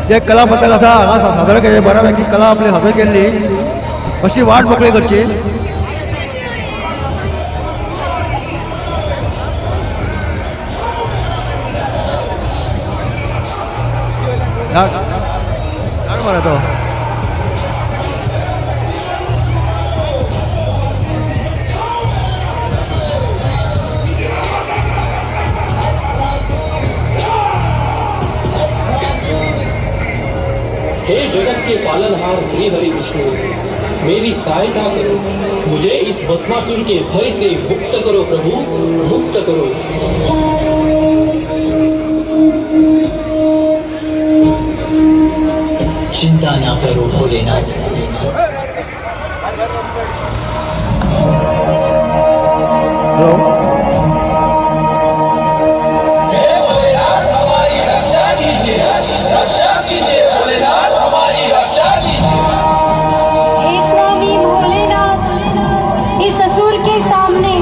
जे कला पथक आसा हांगा सादर केले, बऱ्यापैकी कला आपली सादर केल्ली, मातशी वाट मोकळी करची. बरं तो हे जगत के पालनहार श्री हरि विष्णु, मेरी सहायता करो, मुझे इस भस्मासुर के भय से मुक्त करो प्रभु, मुक्त करो। चिंता ना करो भोलेनाथ। हॅलो, हे स्वामी भोलेनाथ, इस असुर के सामने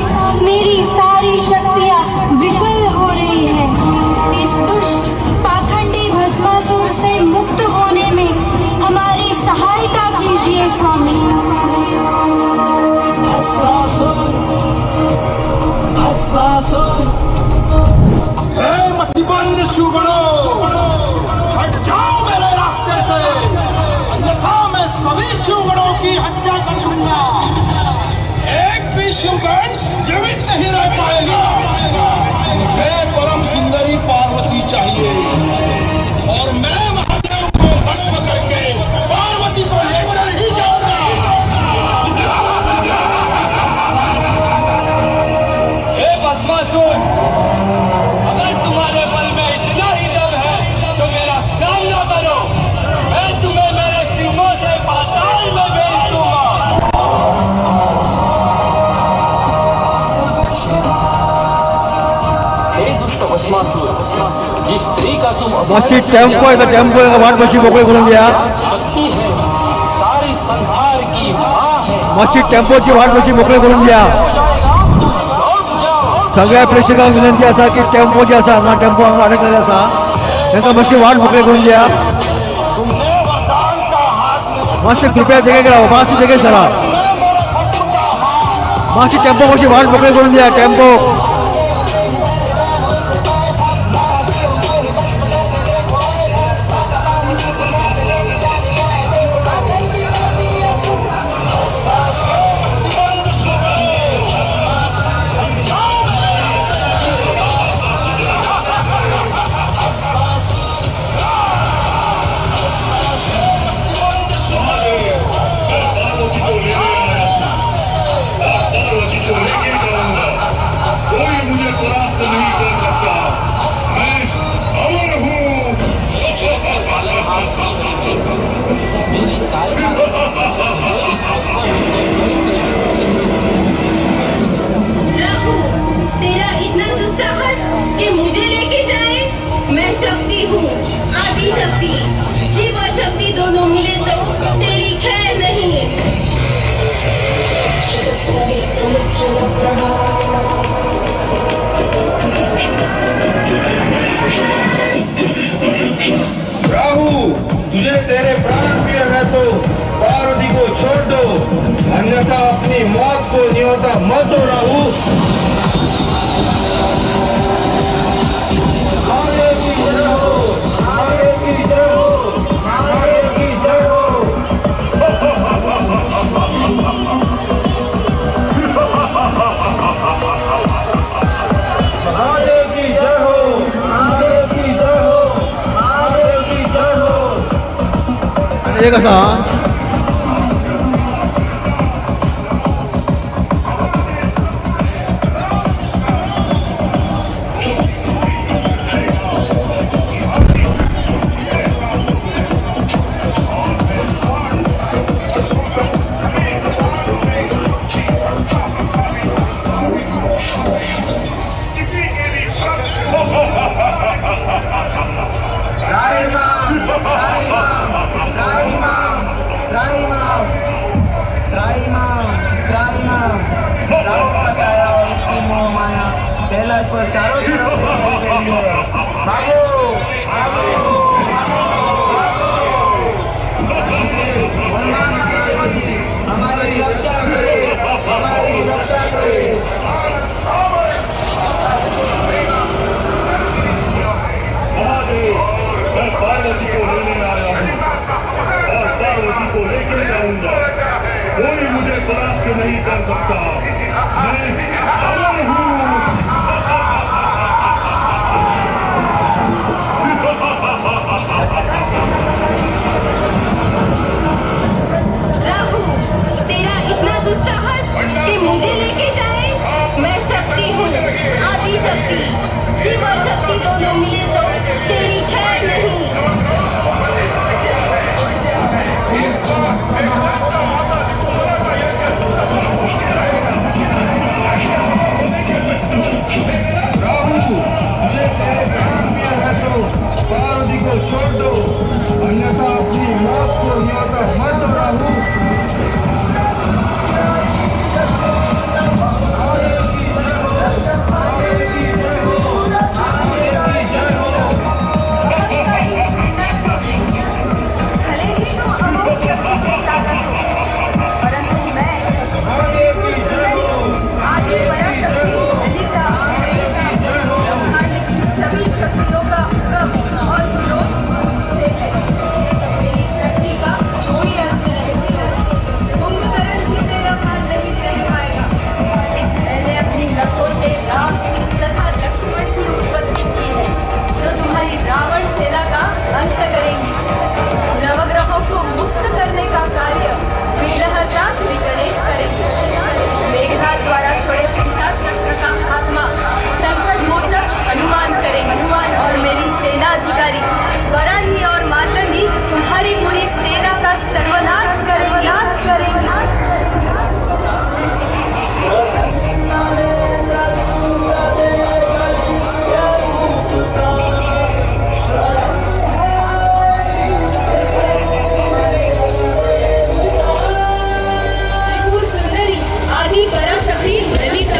मेरी सारी शक्तियाँ विफल हो रही है। इस दुष्ट पाखंडी भस्मासुर से मुक्त होने में हमारी सहायता कीजिए स्वामी। भस्मासुर, भस्मासुर। हे मतिबंद शिवगणों, हट जाओ मेरे रास्ते से, अन्यथा मैं सभी शिवगणों की हत्या कर दूंगा। एक भी शिवगण जीवित नहीं रह पाएगा। मुझे परम सुंदरी पार्वती चाहिए और मैं महादेव को भस्म करके पार्वती को लेकर ही जाऊंगा। हे भस्मासुर, अगर तुम्हारे बल में इतना ही दम है तो मेरा सामना करो। मैं तुम्हें मेरे सिंहों से पाताल में भेज दूंगा। हे दुष्ट भस्मासुर, जिस स्त्री का तुम मातशी टेम्पो येता, टेम्पो वाट मातशी मोकळी करून दिया. शक्ति है, सारी संसार की माँ है। मातशी टेम्पोची वाट मातशी मोकळी करून दिया. सगळ्या प्रेक्षकांक विनंती आसा की टेम्पो जे आसा हांगा, टेम्पो हांगा अडकलेले आसा, तांकां मातशी वाट मोकळी करून दिया. मातशे कृपया देगेक राव, मातशे देगेक सरा, मातशी टेम्पो मातशी वाट मोकळी करून दिया. टेम्पो कोई मुझे परास्त नहीं कर सकता, मैं अमर हूँ। मेरी सहायता करो, मुझे इस भस्मासुर के भय से राहु, तेरा इतना दुस्साहस कि मुझे लेके जाए? मैं शक्ति हूँ, आदि शक्ति। शिव और शक्ति दोनों मिले तो तेरी खैर नहीं। राहु, तुझे तेरे प्राण प्रिय है तो पार्वती को छोड़ दो, अन्यथा अपनी मौत को न्योता मत दो। राहु, महादेव की जय हो, महादेव की जय हो, महादेव की जय हो। महादेव की जय हो, महादेव की जय हो, महादेव की जय हो। एक आसा राय मां, राय मां, राय मां। रहूंगा। कोई मुझे परास्त नहीं कर सकता। मैं अमर हूँ। राहु, तेरा इतना दुस्साहस कि मुझे लेके जाए। मैं शक्ति हूँ, आदि शक्ति, शिव और शक्ति दोनों मिले तो तेरी खैर नहीं। राहु, तुझे तेरे प्राण प्रिय है तो पार्वती को छोड़ दो, अन्यथा अपनी मौत को न्योता मत दो। राहु, भले ही तुम अमोघ शक्ति के साधक हो, परंतु मैं त्रिपुर सुंदरी आदि पराशक्ति ललिता ब्रह्मांड की सभी शक्तियों का उद्गम और स्रोत मुझसे है। मेरी शक्ति का कोई अंत नहीं। कुंभकर्ण भी तेरा मान नहीं सह पाएगा। मैंने अपनी नखों से राम तथा लक्ष्मण की उत्पत्ति की है, जो तुम्हारी रावण सेना का अंत करेंगी। नवग्रहों को मुक्त करने का कार्य विघ्नहर्ता श्री गणेश करेंगे। मेघनाथ द्वारा छोड़े पिशाच शस्त्र का खात्मा संकट मोचक हनुमान करेंगे। और मेरी सेनाधिकारी वराही और मातंगी तुम्हारी पूरी सेना का सर्वनाश करेंगी। नाश करेंगी। त्रिपुर सुंदरी आदि पराशक्ति ललिता।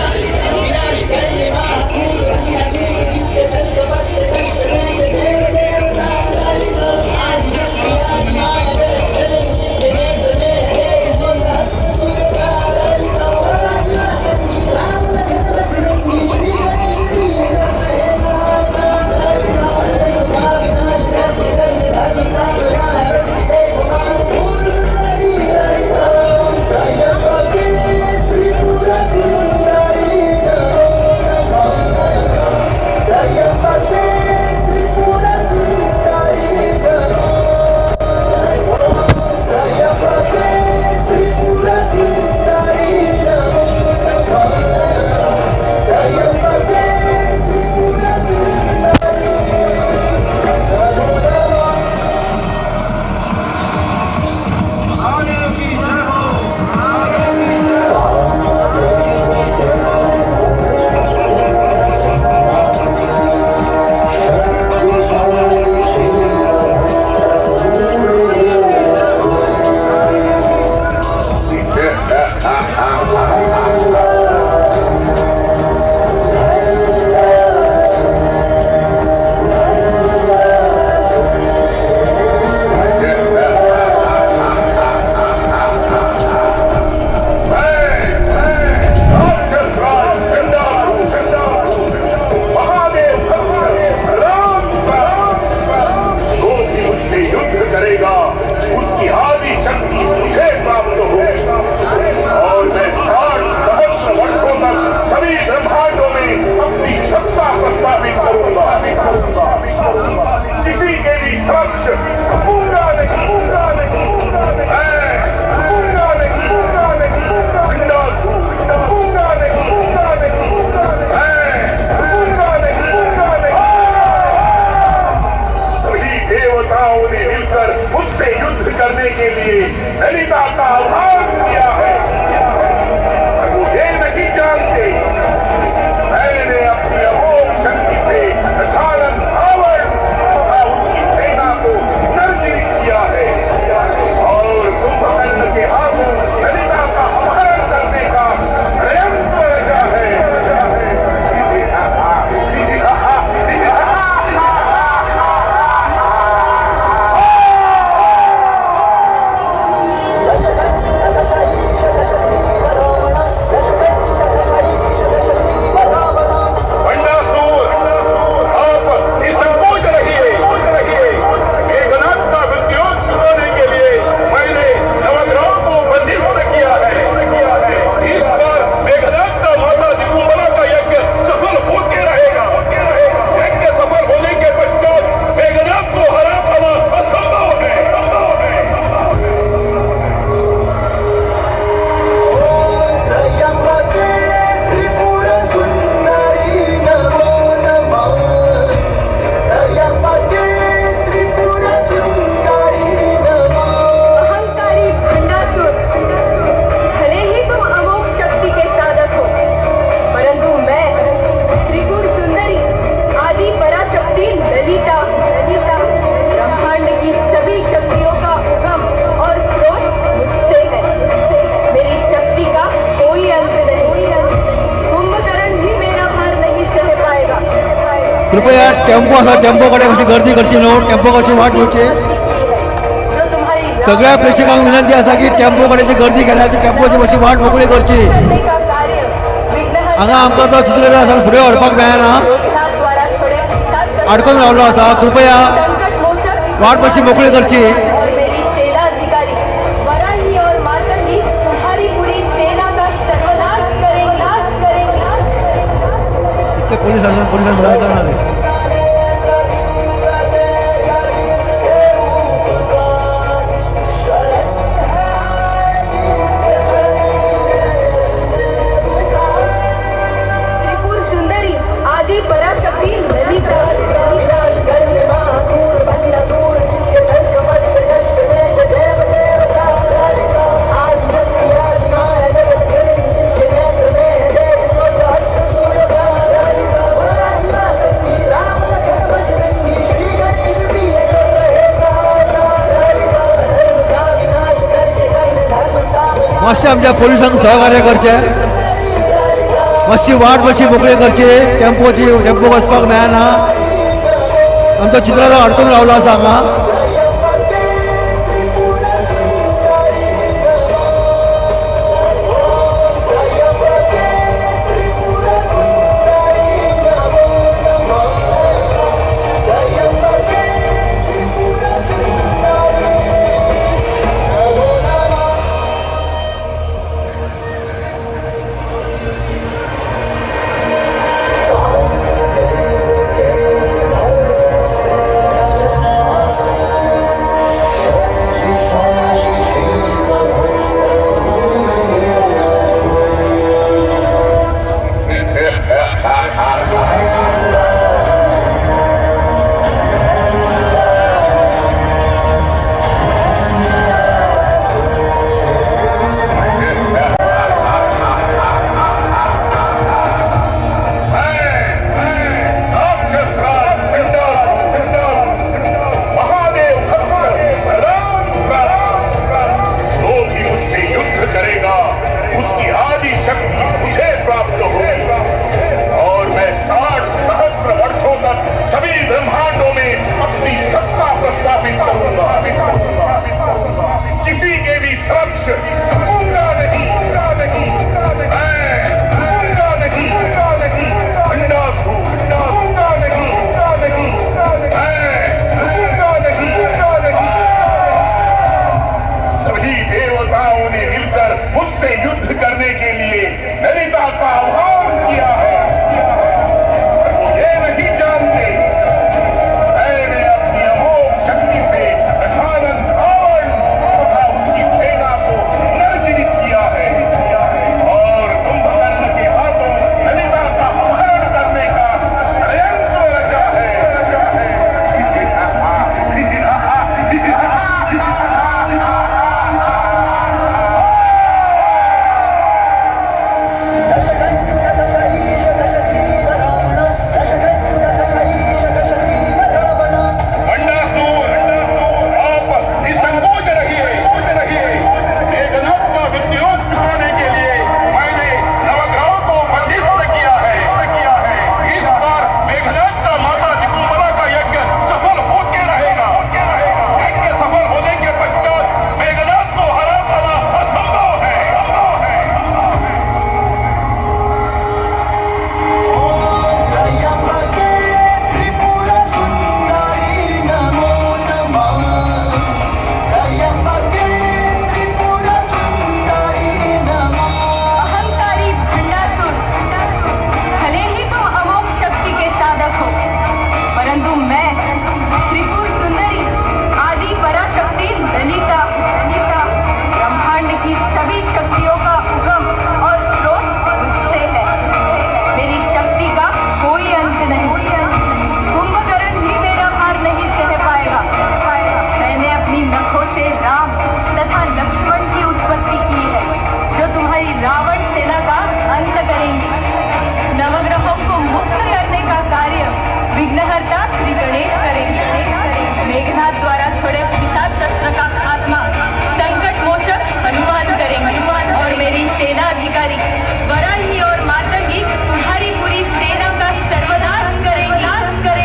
कृपया टेम्पो आसा, टेम्पो कडेन मातशी गर्दी करची न्हू, टेम्पो कडची वाट घेवची। सगळ्या प्रेक्षकांक विनंती आसा की टेम्पो कडेन जी गर्दी केल्या ती टेम्पोची मातशी वाट मोकळी करची। हांगा आमकां तो चित्ररथ आसा फुडें व्हरपाक मेळना, अडकून रावलो आसा। कृपया वाट मातशी मोकळी करची। पोलिसांना पोलिसांना त्रिपुर सुंदरी आदि पराशक्ति ललिता। मातशें आमच्या पोलिसांक सहकार्य करचें, मातशी वाट मातशी मोकळी करची। टेम्पोची टेम्पो वचपाक मेळना, आमचो चित्ररथ अडकून रावलो आसा हांगा। सेनाधिकारी वराही और मातंगी तुम्हारी पूरी सेना का सर्वनाश करेंगे।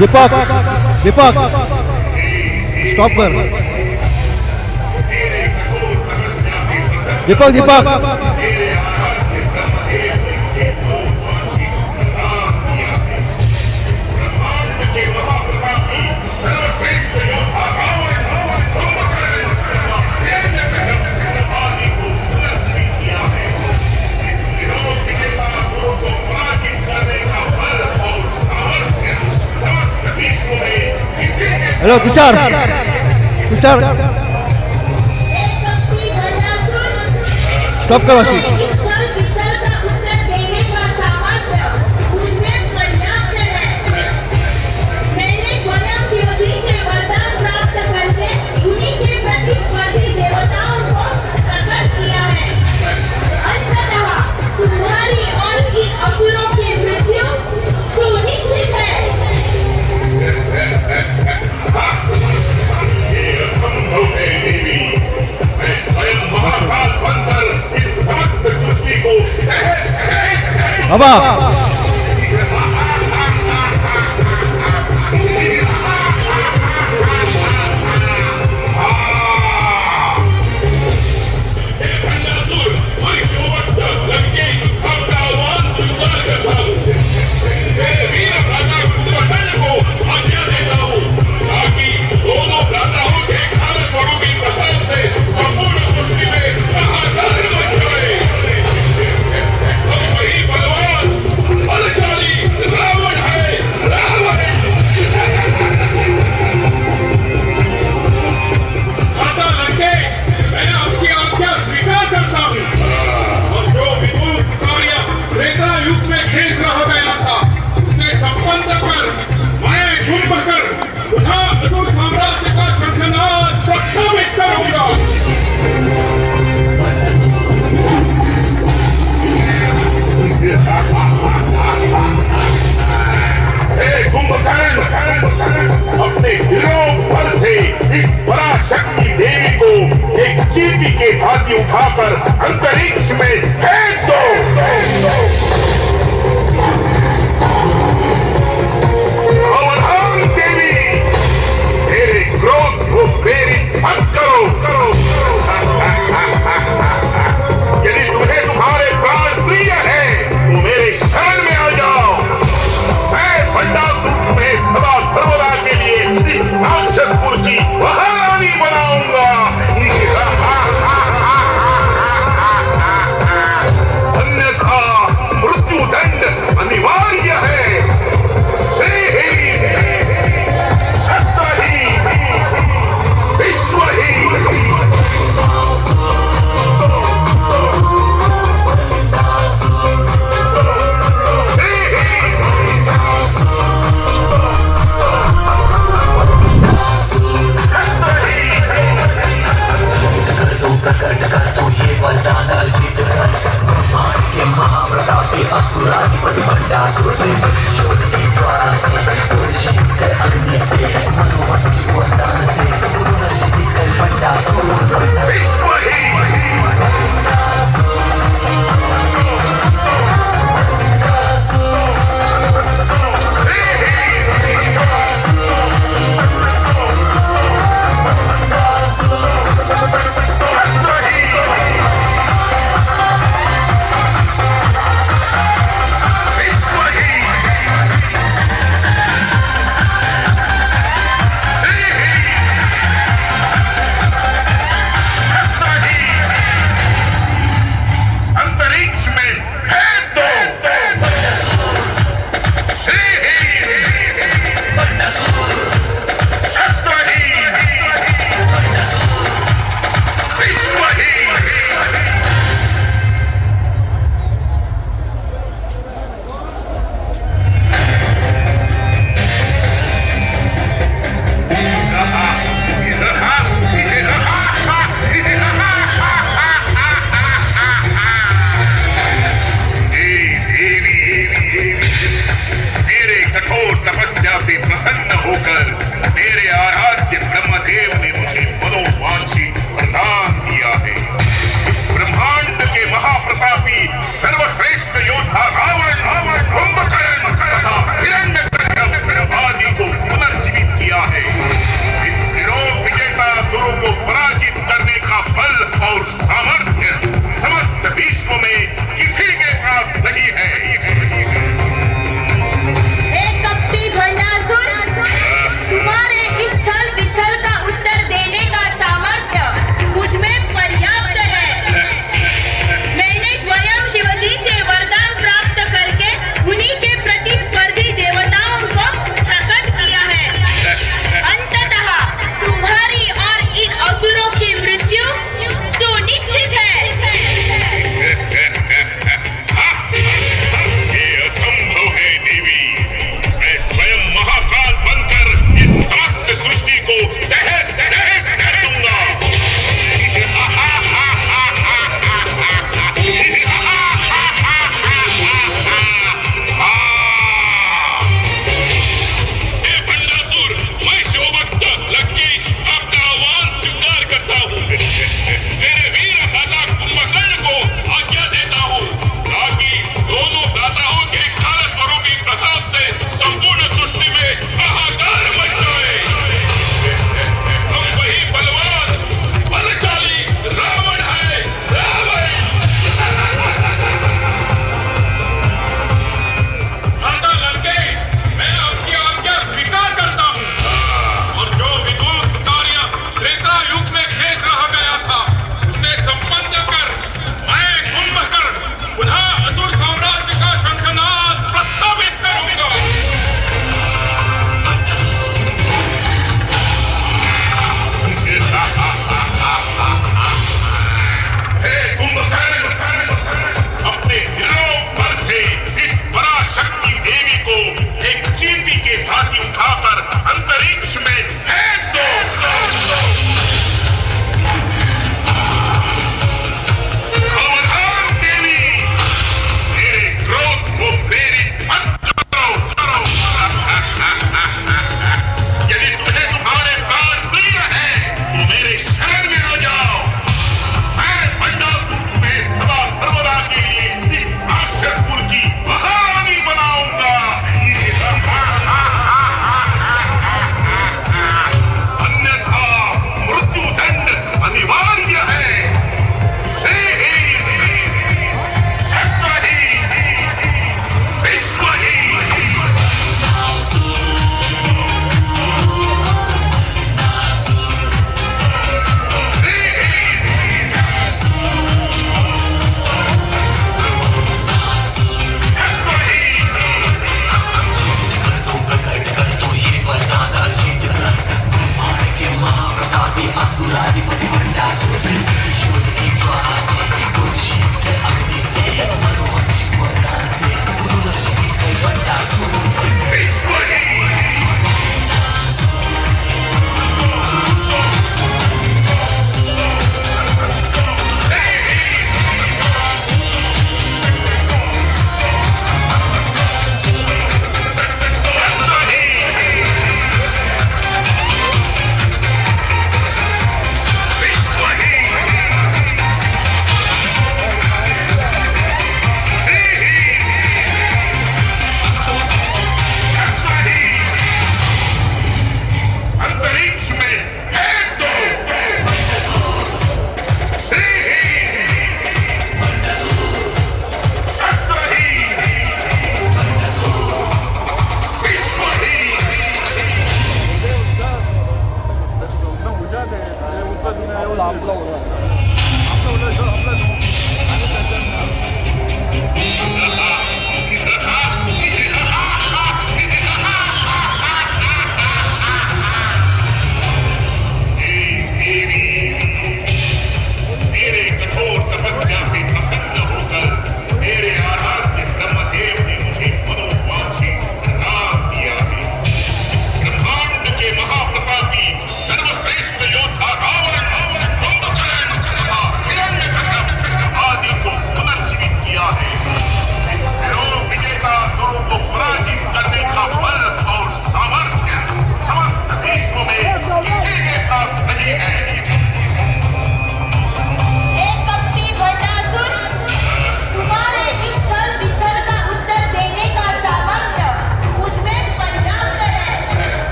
दीपक दीपक स्टॉप कर. दीपक दीपक हॅलो तुषार तुषार स्टॉप कर वाशी. बाबा अपने बल से इस पराशक्ति देवी को एक चींटी के भांति उठाकर अंतरिक्ष में फेंक दो। अवधान देवी, मेरे क्रोध को प्रेरित मत करो। यदि तुम्हें तुम्हारे प्राण प्रिय है तो मेरे शरण में आ जाओ। मैं भंडासुर तुम्हें सदा सर्वदा के लिए इस राक्षसपुर की महारानी बनाऊंगा। अन्यथा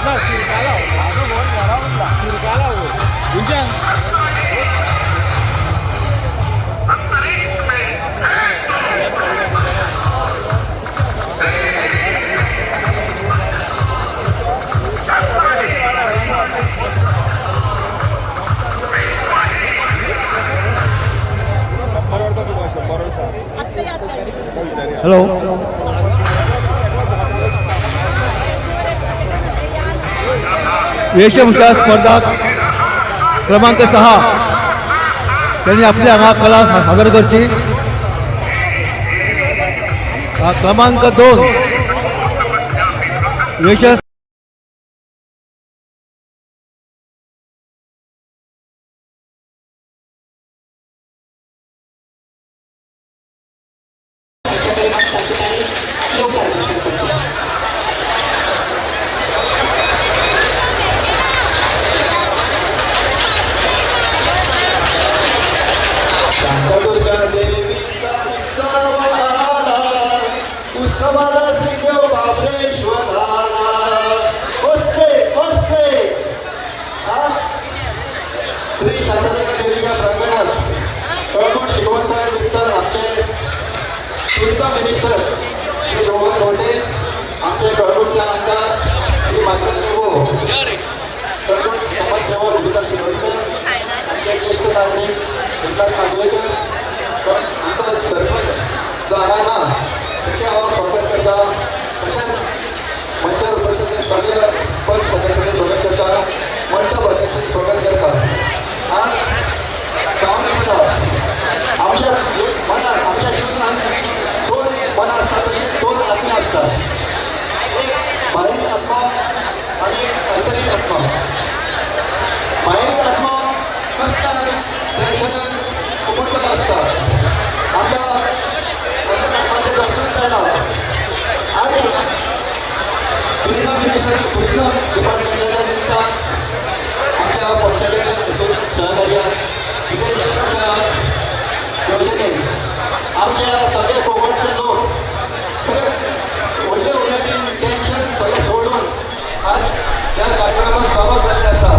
ना शिरकाला शिरकाला खंयच्यान हॅलो वेशभूषा स्पर्धा क्रमांक 6 त्यांनी आपली हांगा कला सादर करची. क्रमांक 2 वेश श्री शांतादुर्गा देवीच्या प्रांगणात कळंगूट शिगमोत्सवा निमित्तान आमचे टुरिझम मिनिस्टर श्री रोहन खंवटे, आमचे कळंगूटचे आमदार श्री मायकल लोबो, कळंगूट समाजसेवक गुरुदास शिरोडकर, आमचे ज्येष्ठ नागरीक गुरुदास नागवेकर, आमचो सरपंच जो हांगा ना ताचें हांव स्वागत करता. तशेंच मंचार उपस्थित सगळे पंच सदस्यांचें स्वागत करता, मंडप अध्यक्षांचें स्वागत करता. आज जावन दिसता आमच्या मनात, आमच्या जिवनात दोन मनां आसतात, तशेंच दोन आत्मे आसतात, एक भायली आत्मा आनी एक अंतरीक आत्मा. भायली आत्मा कश्टान टेन्शनान उमटलेलो आसता, आमकां अंतरात्माचें दर्शन जायना. आज टुरिझम मिनिस्टर टुरिझम डिपार्टमेंटाच्या निमतान आमच्या पंचायतीन हितून सहकार्यान विदेशच्या योजनेन आमच्या सगळे कोंकणचे लोक सगळे व्हडले उमेदीन टेन्शन सगळें सोडून आज ह्या कार्यक्रमात सहभाग जाल्ले आसा.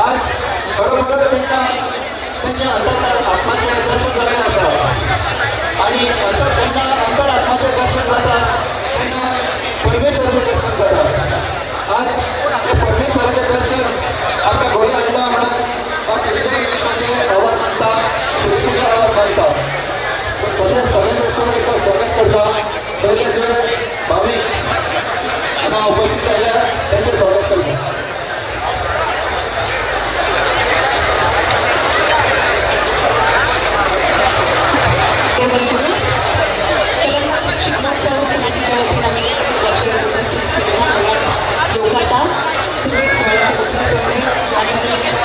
आज खरोखरच तांकां तेंच्या अंतर आत्माचें दर्शन जाल्लें आसा आनी असो जेन्ना अंतर आत्माचें दर्शन जाता तेन्ना परमेश्वराचें दर्शन जाता. आज परमेश्वराचें दर्शन आमकां घडोवन हाडलां म्हणून हांव कृष्णाचें आभार मानता, सुरेशाचें आभार मानता. तशेंच सगळ्यांचें एकदां स्वागत करता. सगळे जे भावीक हांगा उपस्थित जाल्या तांचें स्वागत करता. कलंगूट शिगमोत्सव समितीच्या वतीन आमी वचेर उपस्थित सगळे सोहळ्याक येवकारता. सुरवेक सोहळ्याचे मुखेल सोयरे आनी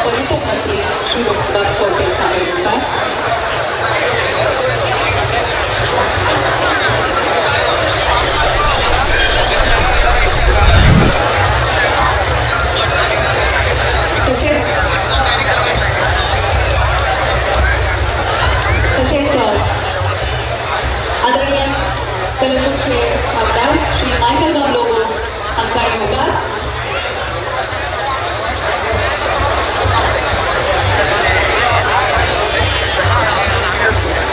पर्यटन मंत्री श्री रोहन खंवटे हांगा येवकार. तशेंच तशेंच आदरणीय कलंगूटचे आमदार श्री मायकल बाब लोबो हांकां येवकार.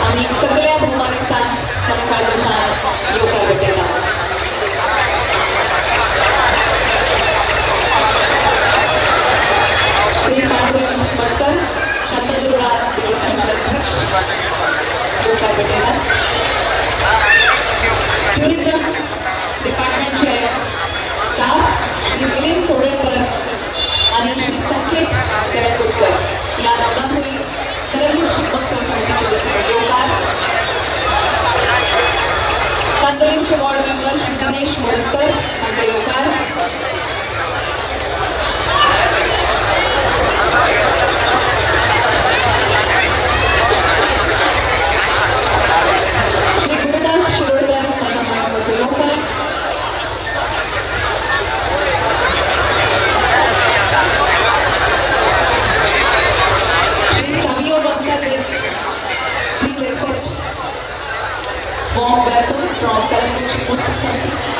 आमी सगळ्या भोवमानेस्तांक मना काळजासान येवकार भेटयता. श्री पांडुरंग मटकर, शांतादुर्गा देवस्थानचे अध्यक्ष येवकार भेटयतात. टुरिझम डिपार्टमेंटचे स्टाफ श्री मिलिंद चोडणकर आणि श्री संकेत कळंगूटकर ह्या दोगांकूय कलंगूट शिगमोत्सव समितीचे वतीन येवकार. कांदोलीमचे वॉर्ड मेंबर श्री दिनेश मोरजकर हांकां येवकार. श्री गुरुदास शिरोडकर हांकां मानवाचो येवकार. Shri Savio Gonsalves, please accept warm welcome from Calangute Shigmotsav Samiti.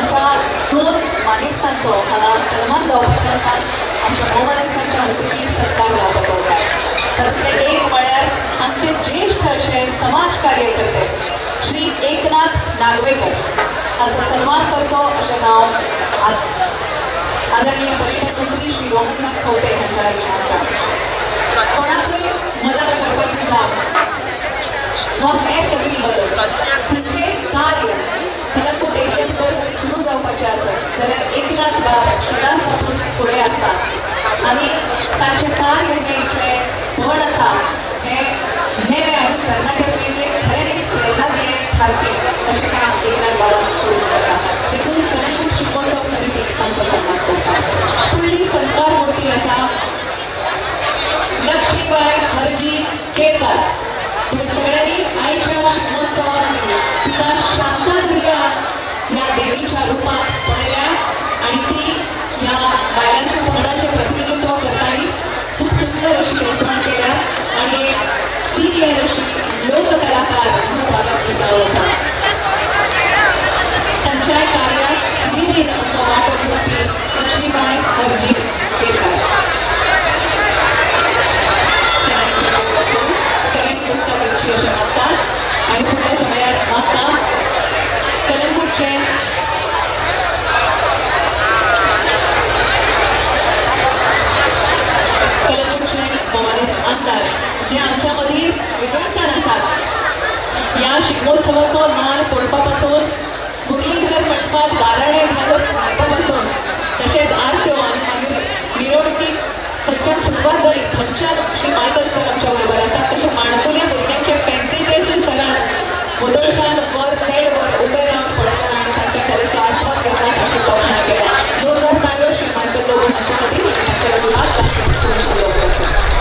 अशा दोन मानेस्तांचो हांगा सन्मान जावपाचो आसा. आमच्या भोवमानेस्तांच्या हस्तुकी सत्कार जावपाचो आसा. तातूंतलें एक म्हळ्यार आमचे ज्येश्ठ अशे समाज कार्यकर्ते श्री एकनाथ नागवेकर हांचो सन्मान करचो अशें हांव आदरणीय पर्यटन मंत्री श्री रोहन खंवटे हांच्या लागीं मागता. कोणाकूय मदत करपाची जावं वा हेर कसली मदत, खंयचें कार्य कलंगूट एरियेंत जर सुरू जावपाचें आसत जाल्यार एकनाथ बाब सदांच तातूंत फुडें आसता आनी ताचें कार्य हें इतलें व्हड आसा, हें नवे आनी तरणाट्या पिळगेक खऱ्यांनीच प्रेरणा दिणें थारपी अशें काम एकनाथ बाबान करूंक जाता. देखून कलंगूट शिगमोत्सव समिती तांचो सन्मान करता. फुडली सत्कार मूर्ती आसा लक्ष्मीबाय हरजी केरकार. तुम्ही सगळ्यांनी आयच्या शिगमोत्सवामध्ये तिका शांतादुर्गा ह्या देवीच्या रूपात पळयल्या आनी ती ह्या बायलांच्या पंगडाचें प्रतिनिधित्व करताली. खूब सुंदर अशी रचना केल्या आनी एक सिनियर अशी लोककलाकार भागांतली जावन आसा. तांच्या कार्याक हिरीन असो वांटो घेवपी लक्ष्मीबाय हरजी केरकार. सगळ्यांनी पुरस्कार घेवची अशें मागता आनी फुडल्या समयार मागता कलंगूटचे भोवमानेस्त आमदार जे आमच्या मदीं वेगळ्याच्यान आसात. ह्या शिगमोत्सवाचो नार फोडपा पासून मुरलीधर मंडपात गाराणें घालून घालपा पासून तशेंच आरत्यो आनी मागीर मिरवणुकीक खंयच्यान सुरवात जाली थंयच्यान श्री मायकल सर आमच्या बरोबर आसात. तशें माणकुल्या भुरग्यांचे फॅन्सी ड्रेसूय सरान वदोळच्यान वर देड वर उबे रावन पळयला आनी तांच्या कलेचो आस्वाद घेतला, तांची तोखणाय केल्या. जोरदार ताळयो श्री मायकल लोबो हांच्या खातीर आनी तांच्या लागीं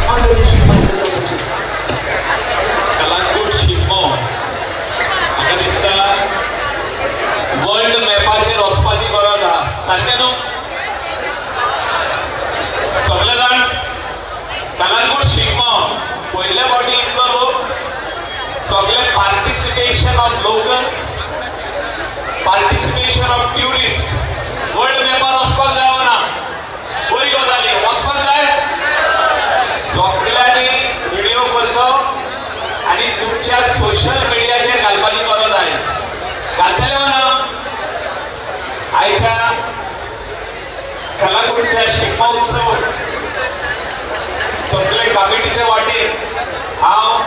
ऑनरेबल श्री मायकल लोबोची. कलंगूट शिगमो म्हाका दिसता वर्ल्ड मॅपाचेर वचपाची गरज आहा. सारकें न्हू? सगळे जाण कलंगूट शिगमो पयले फावटी इतलो लोक सगळे participation of locals, participation of tourist world मॅपार वचपाक जाय ना? बरी गजाली, वचपाक जाय. सगळ्यांनी व्हिडिओ करचो आनी तुमच्या सोशल मिडियाचेर घालपाची गरज आहे. घालतले ना? आयच्या कलंगूटच्या शिगमो उत्सव सगळे कमिटीचे वाटेन हांव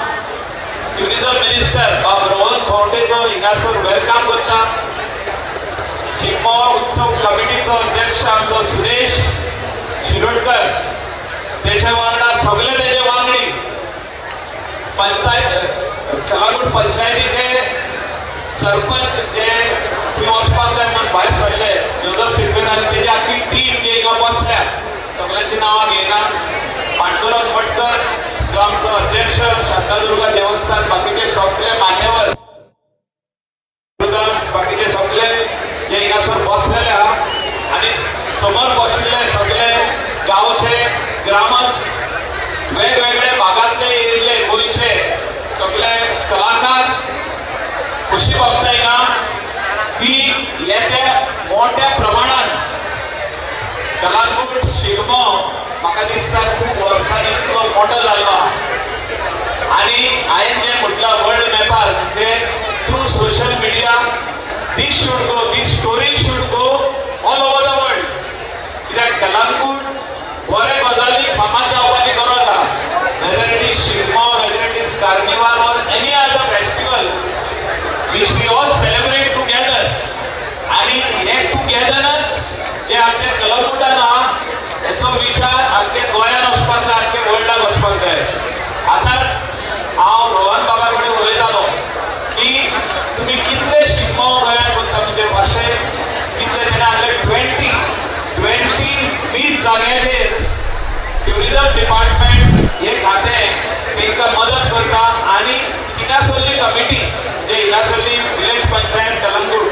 ट्युरिझम मिनिस्टर बाब रोहन खंवटेचो हिंगासर welcome करता. शिगमो उत्सव कमिटीचो अध्यक्ष आमचो सुरेश शिरोडकर, तेच्या वांगडा सगळे तेजे वांगडी, पंचायत कलंगूट पंचायतीचे सरपंच जे थंय वचपाक जाय म्हणून भायर सरले जोजफ सिल्वेन आनी तेजी आख्खी टीम जी हिंगा बसल्या सगळ्यांची नांवां घेयना. पांडुरंग भटकर जो आमचो अध्यक्ष शांतादुर्गा देवस्थान, बाकीचे सगळे मान्यवर, बाकीचे सगळे जे हिंगासर बसलेले आहा आनी समोर बशिल्ले सगळे गांवचे ग्रामस्थ, वेगवेगळे भागांतले येयल्ले गोंयचे सगळे कलाकार, खुशी भोगता हिंगा की येत्या मोठ्या प्रमाणात कलंगूट शिगमो म्हाका दिसता खूब वर्सांनी इतलो मोठो जाल्लो आहा. आनी हांवें जें म्हटलां वर्ल्ड मॅपार म्हणजे through social media this should go, this story should go all over the world. कित्याक कलंगूट बरे गजाली फामाद जावपाची गरज आहा. Whether it is Shigmo, whether it is carnival or any other festival which we all celebrate together. आनी हे टुगेदरनस जे आमच्या कलंगूटान आहा हेचो विचार आमच्या गोंयान वचपाक जाय, आमच्या वर्ल्डाक वचपाक जाय. आतांच हांव रोहन बाबा कडेन उलयतालो की तुमी कितले शिगमो गोंयान करता, म्हणजे अशें कितले जाणां हांगा 20 जाग्याचेर ट्युरिजम डिपार्टमेंट हे खातें तांकां मदत करता आनी हिंगासरली कमिटी म्हणजे हिंगासरली विलेज पंचायत कलंगूट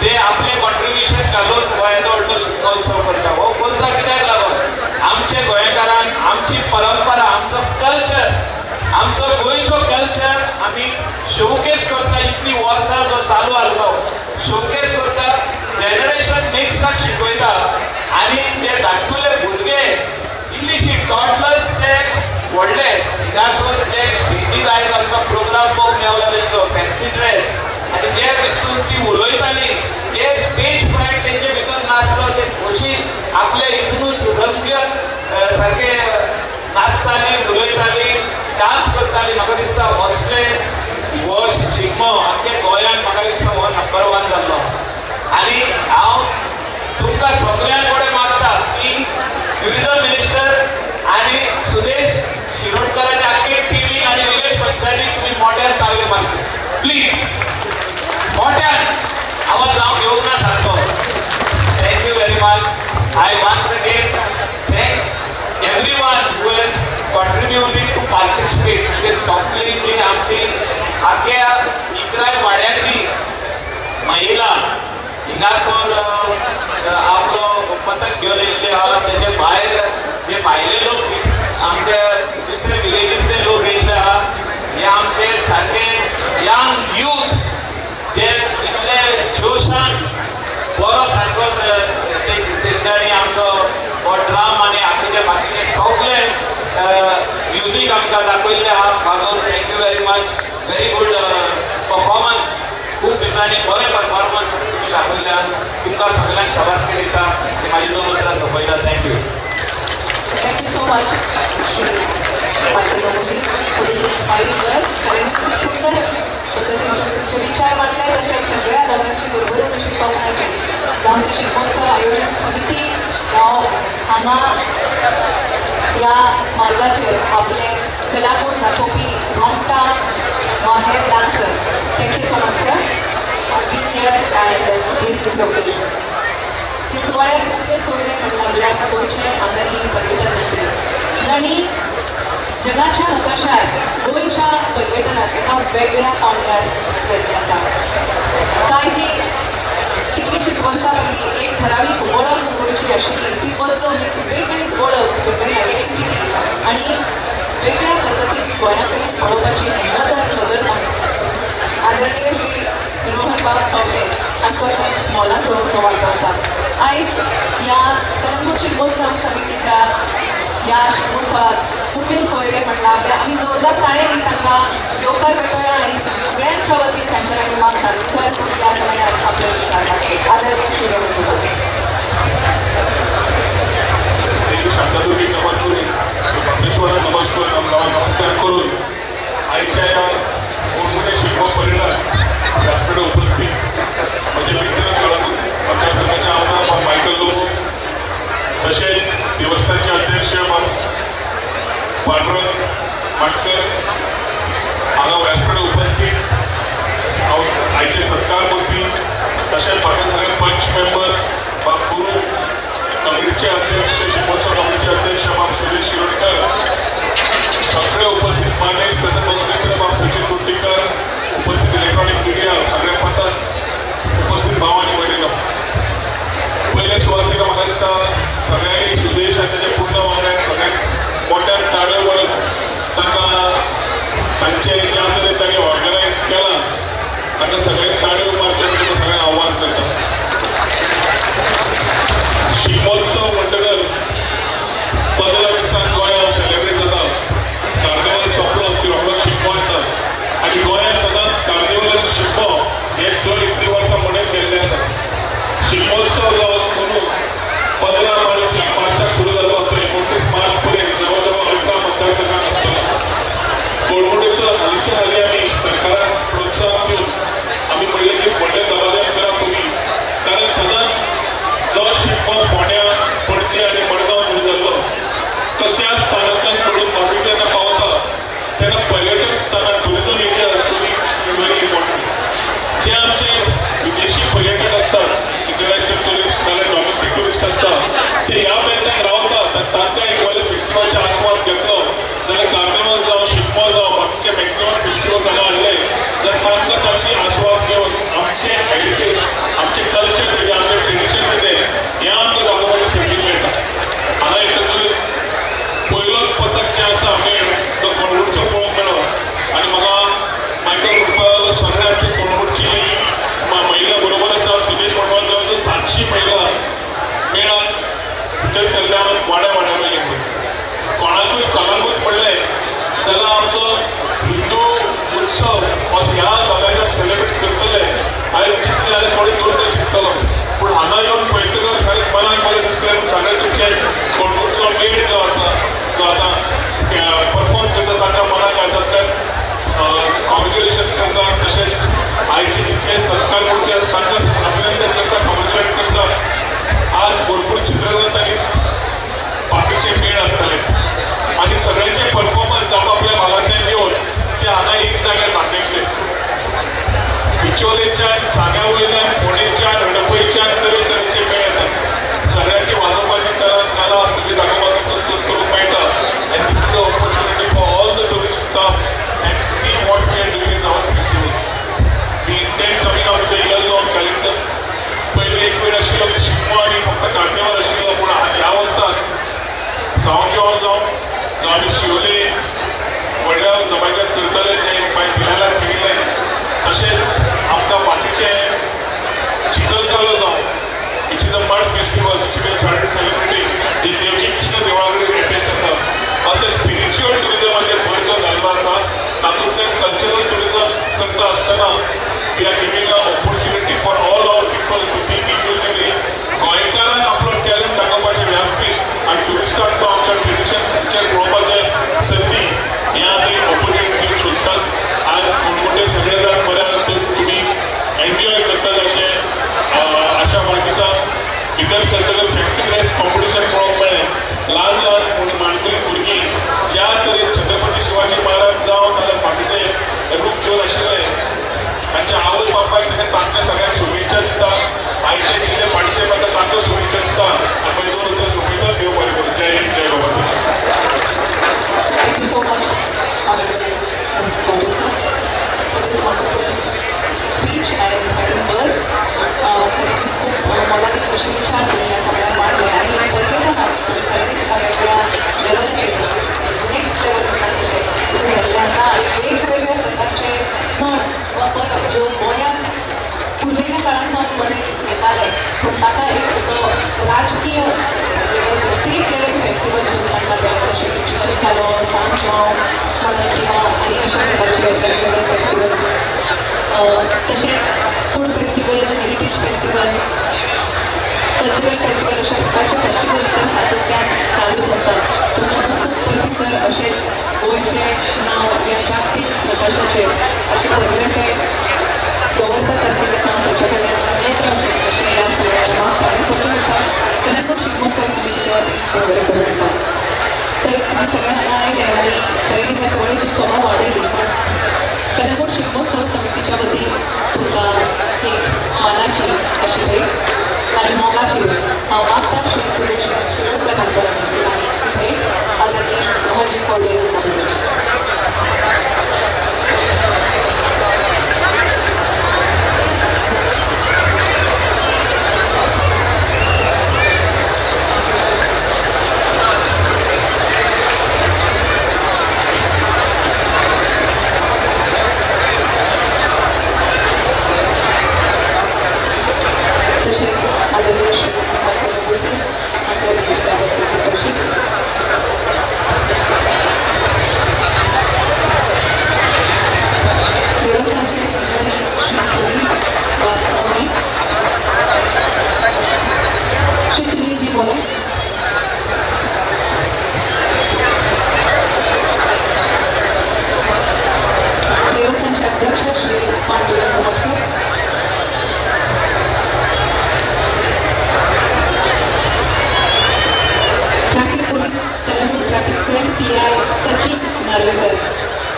ते आपले कॉन्ट्रिब्युशन घालून हो येदो व्हडलो शिगमोत्सव करता. हो करता कित्याक लागून आमचे गोंयकारांक आमची परंपरा, आमचो कल्चर, आमचो गोंयचो कल्चर आमी शोकेस करता. इतली वर्सां जो चालू आसलो शोकेस करता. जनरेशन नेक्स्टाक शिकयता आनी जे धाकटुले भुरगे इल्लीशी टॉडलर्स ते व्हडले हिंगासर जे स्टेजीर आयज आमकां प्रोग्राम पळोवंक मेवला तेंचो फॅन्सी ड्रेस आनी जे वस्तून ती उलयताली जे स्टेज फ्रायट तेंचे भितर नासलो ते खोशी आपल्या हितूनच रंग सारके नाचताली उलयताली डान्स करताली. म्हाका दिसता असले हो शिगमो आमच्या गोंयांत म्हाका दिसता हो नंबर 1 जाल्लो. आनी हांव तुमकां सगळ्यां कडेन मागता की ट्युरिजम मिनिस्टर आनी सुदेश शिरोडकराच्या आख्खे टिमी आनी विलेज पंचायतीक तुमी मोट्यान ताळयो मारच्यो प्लीज. मोट्यान आवाज हांव घेवंक ना सारको. Thank you very much. I once again thank everyone who has contributed to participate. म्हणजे सगळी जी आमची आख्या 11 वाड्याची महिला हिंगासर आपलो पथक घेवन येयल्ले आहा. तेजे भायर जे भायले लोक आमचे दुसरे विलेजींतले लोक येयल्ले आहा. हे आमचे सारके यंग यूथ जे इतले जोशान बरो सारको तेंच्यांनी आमचो हो ड्राम आनी आखीचे बाकीचे सगळे म्युजीक आमकां दाखयल्लें आहा. वाजोवन thank you very much. Very good performance. खूब दिसांनी बरें परफॉर्मन्स तुमी दाखयल्ल्यान तुमकां सगळ्यांक शाबासकी दिता आनी म्हाजी दोन उतरां सोंपयता. Thank you. Thank you so much Shri Michael Loboji for this inspiring words. खऱ्यांनीच खूप सुंदर पद्दतीन तुम्ही तुमचे विचार मांडले तशेंच सगळ्या लोकांची भरभरून अशी तोखणाय केली. जावं ती शिगमोत्सव आयोजन समिती जावं हांगा ह्या मार्गाचेर आपले कलागूण दाखोवपी रोमटा वा हेर dancers. Thank you so much sir be here and please with occasion. हे सुवाळ्याक मुखेल सोयरे म्हणल्यार आपल्या गोंयचे आदरणीय पर्यटन मंत्री जांणी जगाच्या नकाशार गोंयच्या पर्यटनाक एका वेगळ्या पावंड्यार व्हरचें आसा. कांय जी कितलीशींच वर्सां पयलीं एक ठरावीक वळख गोंयची आशिल्ली ती बदलून एक वेगळी वळख वेगळी आयडेंटिटी आनी वेगळ्या पद्दतीन गोंया कडेन पळोवपाची नदर नदर आदरणीय श्री रोहन बाब खवटे हांचो खूब मोलाचो असो वांटो आसा. आयज ह्या कलंगूट शिगमोत्सव समितीच्या ह्या शिगमोत्सवाक मुखेल सोयरे म्हणल्यार आपल्या आमी जोरदार ताळयांनी तांकां येवकार भेटोवया आनी सगळ्यांच्या वतीन तांच्या कडेन मागता सर ह्या समयार आपले विचार मांडचे. आदरणीय श्री रोहन बाब. शांतादुर्गी नमन करून बाबलेश्वराक नमस्कार करून आयच्या ह्या कोणकोणे शिगमो परेडाक व्यासपीठार उपस्थित म्हजे मित्र कलंगूट मतदारसंघाचे आमदार बाब मायकल लोबो, तशेंच देवस्थानचे अध्यक्ष बाब पांडुरंग माटकर, हांगा व्यासपीठार उपस्थित आयचे सत्कार मंत्री, तशेंच म्हाका सगळे पंच मेंबर बाब गुरू, कमिटीचे अध्यक्ष शिगमोत्सव कमिटीचे अध्यक्ष बाब सुरेश शिरोडकर, सगळे उपस्थित मानेस्त, तशेंच म्हजो मित्र बाब सचिन कुर्टीकर, उपस्थित इलेक्ट्रॉनिक मिडिया सगळे पथक, उपस्थित भाव आनी भयणीनो, पयले सुवातेर म्हाका दिसता सगळ्यांनी सुदेश आनी तेजे पूर्ण वांगड्यांक सगळ्यांक मोट्यान ताळयो मारून तांकां तांचे ज्या तरेन तांणी ऑर्गनायज केलां तांकां सगळ्यांक ताळयो मारच्यो आनी तांकां सगळ्यांक आव्हान करता. शिगमोत्सव म्हणटकर 15 दिसांक गोंयांत celebrate Honorable Professor, for this wonderful speech and inspiring words. खऱ्यांनीच खूप मोलादीक अशे विचार तुमी ह्या सगळ्यांक मांडले आनी पर्यटनाक तुमी खऱ्यांनीच एका वेगळ्या लेवलाचेर, नेक्स्ट लेवल म्हणटा तशें तुमी व्हेल्लें आसा आनी वेगवेगळ्या प्रकारचे सण वा परब ज्यो गोंयांत पुर्विल्ल्या काळा सावन मनयत येताले, पूण ताका एक असो राजकीय लेवलचो, स्टेट लेवल फेस्टिवल तुमी तांकां दिलें, जशें की चिखली कालो, सांजो किंवा आनी अशा प्रकारचे वेगवेगळे फेस्टिवल्स, तशेंच food festival, heritage festival, cultural festival, अशा प्रकारचे फेस्टिवल्स तर सातत्यान चालूच आसतात. तुमकां खूब खूब पयलीं सर अशेंच गोंयचें नांव ह्या जागतीक नकाशाचेर अशें पर्जंटे दवरपा सारकेलें काम ताच्या कडल्यान मेळत रावचें अशें ह्या सुवाळ्याच्या मागता आनी परतून एकदां कलंगूट शिगमोत्सव समितीच्या वतीन बरें करूं म्हणटा. सर, तुमी सगळ्यांक हांगा आयले आनी खऱ्यांनीच ह्या सुवाळ्याची सोबा वाडयली. कलंगूट शिगमोत्सव समितीच्या वतीन तुमकां एक मानाची अशी भेट आनी मोगाची भेट. हांव मागता श्री सुरेश शिरोडकर हांचो आनी भेट आदरणीय मोहनजी कोल्हे हांकां दिवची. तशेंच आदरणीय श्री भोसले हांकां भेट करची. देवस्थानचे पुजारी श्री सुनील बाब, श्री सुनीलजी बोले. देवस्थानचे अध्यक्ष Shri Pandurang मठकर, traffic police Calangute traffic cell PI Sachin Narvekar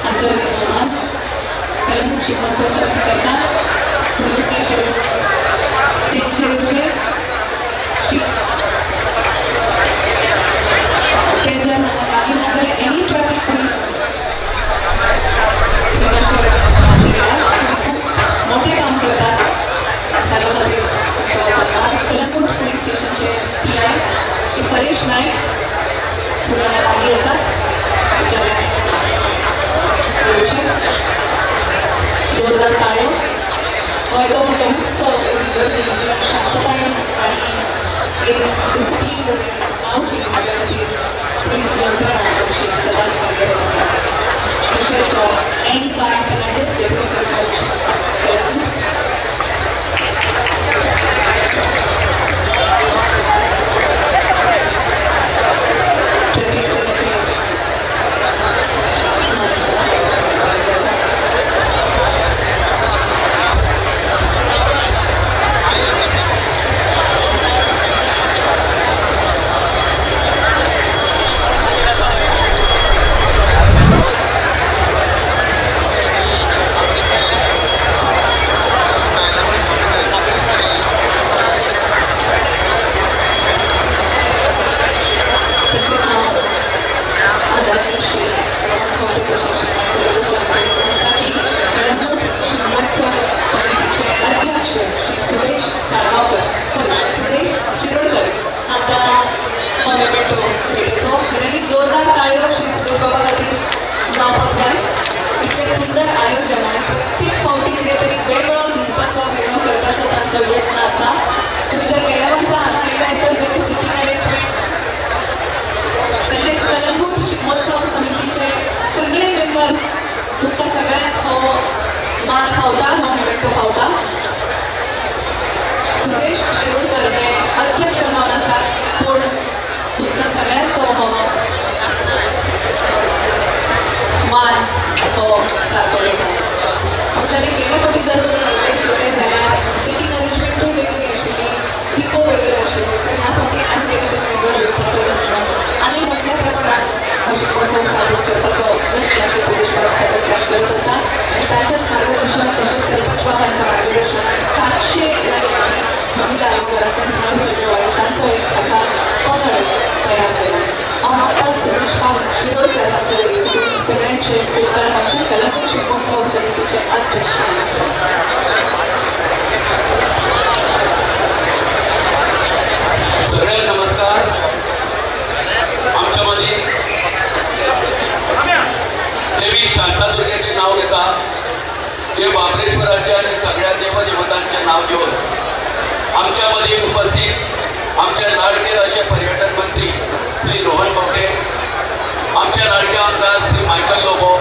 हांचो भोवमान कलंगूट शिगमोत्सव समिती करता. उपकार करून स्टेजीचेर येवचे. श्री ते जर हांगा लागीं ना जाल्यार एनी ट्रॅफिक पुलीस खूब मोठें काम करतात, ताच्या खातीर कलंगूट पुलीस स्टेशनचे PI Shri Paresh Naik तुमकां लागीं आसात जाल्यार येवचे. जोरदार ताळयो. हो येदो मोठो उत्सव, एवढी गर्दी शांततायेन आनी एक डिसिप्लीन जावची हाज्या खातीर पुलीस यंत्रणा आमची सदांच कार्यरत आसा. तशेंच एनी कार Fernandes, deputy sarpanch Calangute, traffic सेलाचे मानेस्तांचे आसा. तशेंच हांव आदरणीय श्री की कलंगूट शिगमोत्सव समितीचे अध्यक्ष श्री सुरेश साळगांवकर, सॉरी सुरेश शिरोडकर हांकां हो मेमेंटो भेटोवचो. खऱ्यांनी जोरदार ताळयो श्री सुरेश बाबा खातीर जावपाक जाय. इतलें सुंदर आयोजन आनी प्रत्येक फावटी कितें तरी वेगळो दिवपाचो, वेगळो करपाचो तांचो यत्न आसता. तुमी जर गेल्या वर्सा हांगा आयले आसत जाल्यार सिटींग अरेंजमेंट, तशेंच कलंगूट शिगमोत्सव समितीचे सगळे मेंबर्स, तुमकां सगळ्यांक हो मान फावता, हो मेमेंटो फावता. सुरेश शिरोडकर हे अध्यक्ष जावन आसात, पूण तुमच्या सगळ्यांचो हो मान हो सारको आसा. तरी गेले फावटी जर तुमी शिकले जाल्यार सिटींग अरेंजमेंटूय वेगळी आशिल्ली, दिको वेगळ्यो आशिल्ल्यो, पूण ह्या फावटी आनी कितें तरी वेगळो दिवपाचो यत्न आनी मोठ्या प्रमाणात हो शिगमोत्सव साजरो करपाचो यत्न अशें सुरेश बाब सातत्यान करत आसतात आनी ताच्याच मार्गदर्शनात तशेंच सरपंच बाबांच्या मार्गदर्शनात 700 महिला घरांतल्यान भायर सरल्यो आनी तांचो एक खासा पंगड तयार केला. हांव मागता सुरेश बाब शिरोडकर हांचो तुमी सगळ्यांचे खूब समितीचे अध्यक्ष. सगळ्यांना नमस्कार. आमच्या मदीं देवी शांतादुर्गेचें नांव घेता, देव बाबरेश्वराचे आनी सगळ्या देवदेवतांचें नांव घेवन आमच्या मदीं उपस्थित आमचे लाडके अशे पर्यटन मंत्री श्री रोहन खंवटे, आमचे लाडके आमदार श्री मायकल लोबो,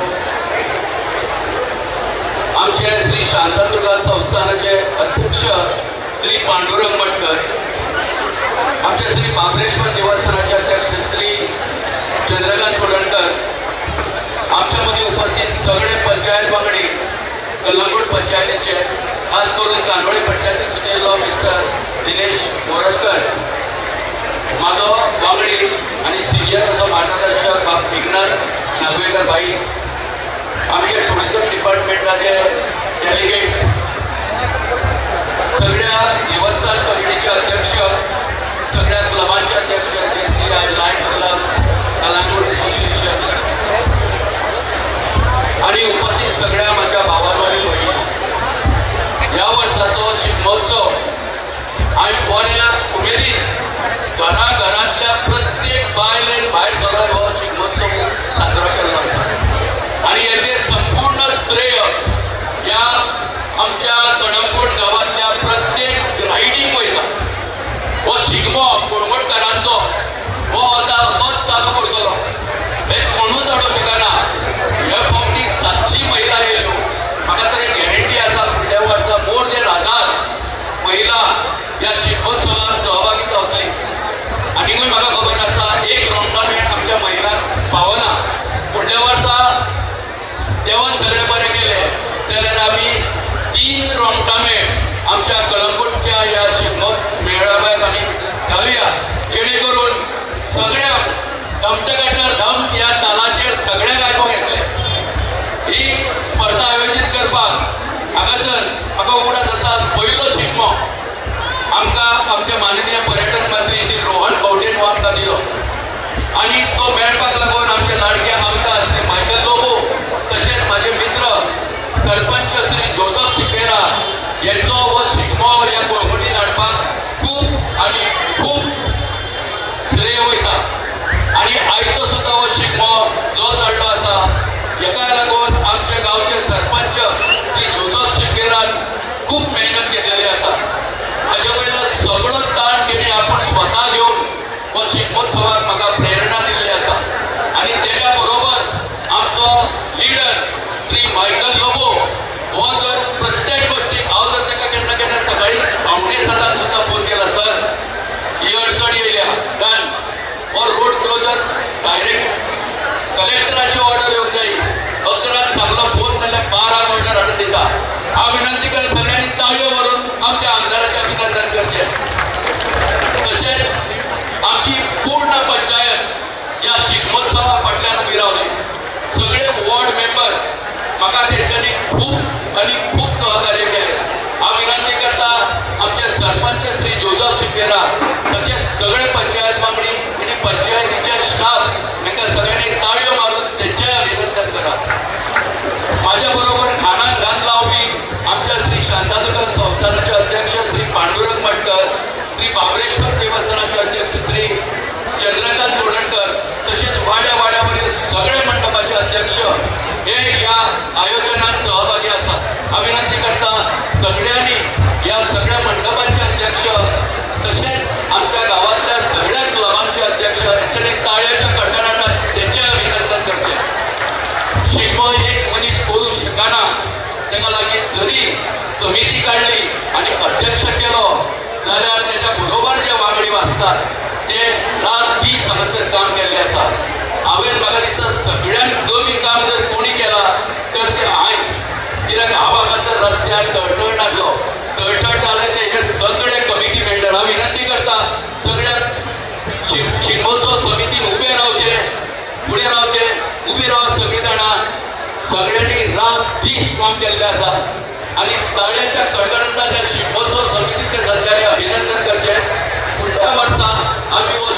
आमचे श्री शांतादुर्गा संस्थानाचे अध्यक्ष श्री पांडुरंग मटकर, आमचे श्री बाबरेश्वर देवस्थानाचे अध्यक्ष श्री चंद्रकांत चोडणकर, आमच्या मदीं उपस्थित सगळे पंचायत वांगडी कलंगूट पंचायतीचे, खास करून कांदोळे पंचायतीचे लॉ मिस्टर दिनेश मोरजकर, म्हाजो वांगडी आनी सिनियर असो मार्गदर्शक बाब विघ्नाथ नागवेकर भाई, आमचे टुरिजम डिपार्टमेंटाचे डेलिगेट्स, सगळ्या देवस्थान कमिटीचे अध्यक्ष, सगळ्या क्लबांचे अध्यक्ष, J C I, Lions Club, Calangute association आनी उपस्थित सगळ्या म्हाज्या भावांनो आनी भयणींनो, ह्या वर्साचो शिगमोत्सव आमी बऱ्या उमेदीन घरा घरांतल्या प्रत्येक बायलेन भायर सरून हो शिगमोत्सव साजरो केल्लो आसा आनी हेचें संपूर्ण श्रेय ह्या आमच्या कळंगूट गांवांतल्या प्रत्येक ग्रायडींक वयता. हो शिगमो कळंगूटकारांचो हो आतां असोच चालू करतलो, हें कोणूच हाडूंक शकना. ह्या फावटी 700 महिला येयल्यो, म्हाका तरी गॅरंटी आसा फुडल्या वर्सा मोर देन 1000 महिला ह्या शिगमोत्सवात सहभागी जातली. आनीकूय म्हाका खबर आसा एक रोमटामेळ आमच्या महिलांक पावना. फुडल्या वर्सा देवान सगळें बरें केलें जाल्यार आमी 3 रोमटामेळ आमच्या कळंगूटच्या ह्या शिगमो मेळाव्याक आमी घालुया, जेणे करून सगळ्यांक आमच्या गटार धम ह्या तालाचेर सगळ्यांक आयकूंक येतलें. ही स्पर्धा आयोजीत करपाक हांगासर म्हाका उगडास आसा पयलो शिगमो आमकां आमचे माननीय पर्यटन मंत्री श्री रोहन खंवटेन हो आमकां दिलो आनी तो मेळपाक लागून आमचे लाडके आमदार श्री मायकल लोबो तशेंच म्हाजे मित्र सरपंच श्री जोजफ सिकेरा यांचो हो शिगमो ह्या कळंगूटीन हाडपाक खूब आनी खूब श्रेय वयता. आनी आयचो सुद्दां हो शिगमो जो जाल्लो आसा हेका लागून आमच्या गांवचे सरपंच श्री जोजफ सिकेरान खूब मेहनत घेतलेली आसा. हाजे वयलो सगळो ताण तेणी आपूण स्वता घेवन हो शिगमोत्सवाक म्हाका प्रेरणा दिल्ली आसा. आनी तेच्या बरोबर आमचो लिडर श्री मायकल लोबो हो जर प्रत्येक गोश्टीक हांव जर ताका केन्ना केन्ना सकाळी 6:45 सुद्दां फोन केला, सर ही अडचण येयल्या, डन, हो रोड क्लोजर डायरेक्ट कलेक्टराची ऑर्डर येवंक जाय, 11 सांगलो फोन जाल्यार 12 ऑर्डर हाडून दिता. हांव विनंती करता सगळ्यांनी ताळयो मारून आमच्या आमदाराचें अभिनंदन करचें. तशेंच आमची पूर्ण पंचायत ह्या शिगमोत्सवा फाटल्यान उबी रावली. सगळे वॉर्ड मेंबर म्हाका तेंच्यांनी खूब आनी खूब सहकार्य केलें. हांव विनंती करता आमचे सरपंच श्री जोजफ सिकेरा तशेंच सगळे पंचायत वांगडी आनी पंचायतीचे स्टाफ हांकां सगळ्यांनी ताळयो मारून तेंचें अभिनंदन करात. म्हाज्या बरोबर खाणाक घात लावपी आमच्या श्री शांतादुर्गा संस्थानाचे अध्यक्ष श्री पांडुरंग मटकर, श्री बाबरेश्वर देवस्थानाचे अध्यक्ष श्री चंद्रकांत चोडणकर तशेंच वाड्या वाड्यावरील सगळे मंडपाचे अध्यक्ष हे ह्या आयोजनात सहभागी आसात. हांव विनंती करता सगळ्यांनी ह्या सगळ्या मंडपाचे अध्यक्ष तशेंच आमच्या गांवांतल्या सगळ्या क्लबांचे अध्यक्ष हेंच्यांनी ताळ्याच्या कडकडाटात तेंचें अभिनंदन करचें. शिगमो एक मनीस करूंक शकना, ताका लागीं जरी समिती काडली आनी अध्यक्ष केलो जाल्यार तेच्या बरोबर जे वांगडी आसतात ते रात दीस हांगासर काम केल्लें आसा. हांवें म्हाका दिसता सगळ्यांत कमी काम जर कोणी केलां तर तें हांवें, कित्याक हांव हांगासर रस्त्यार तळटळनासलो, तळटळटालें ते हे सगळे कमिटी मेंबर. हांव विनंती करता सगळ्या शिगमोत्सव समितीन उबे रावचे, फुडें रावचे, उबी रावा सगळीं जाणां. सगळ्यांनी रात दीस काम केल्लें आसा आनी ताळ्याच्या कडकडाटाच्या शिगमोत्सव समितीचे सगळ्यांनी अभिनंदन करचें. फुडल्या वर्सा आमी हो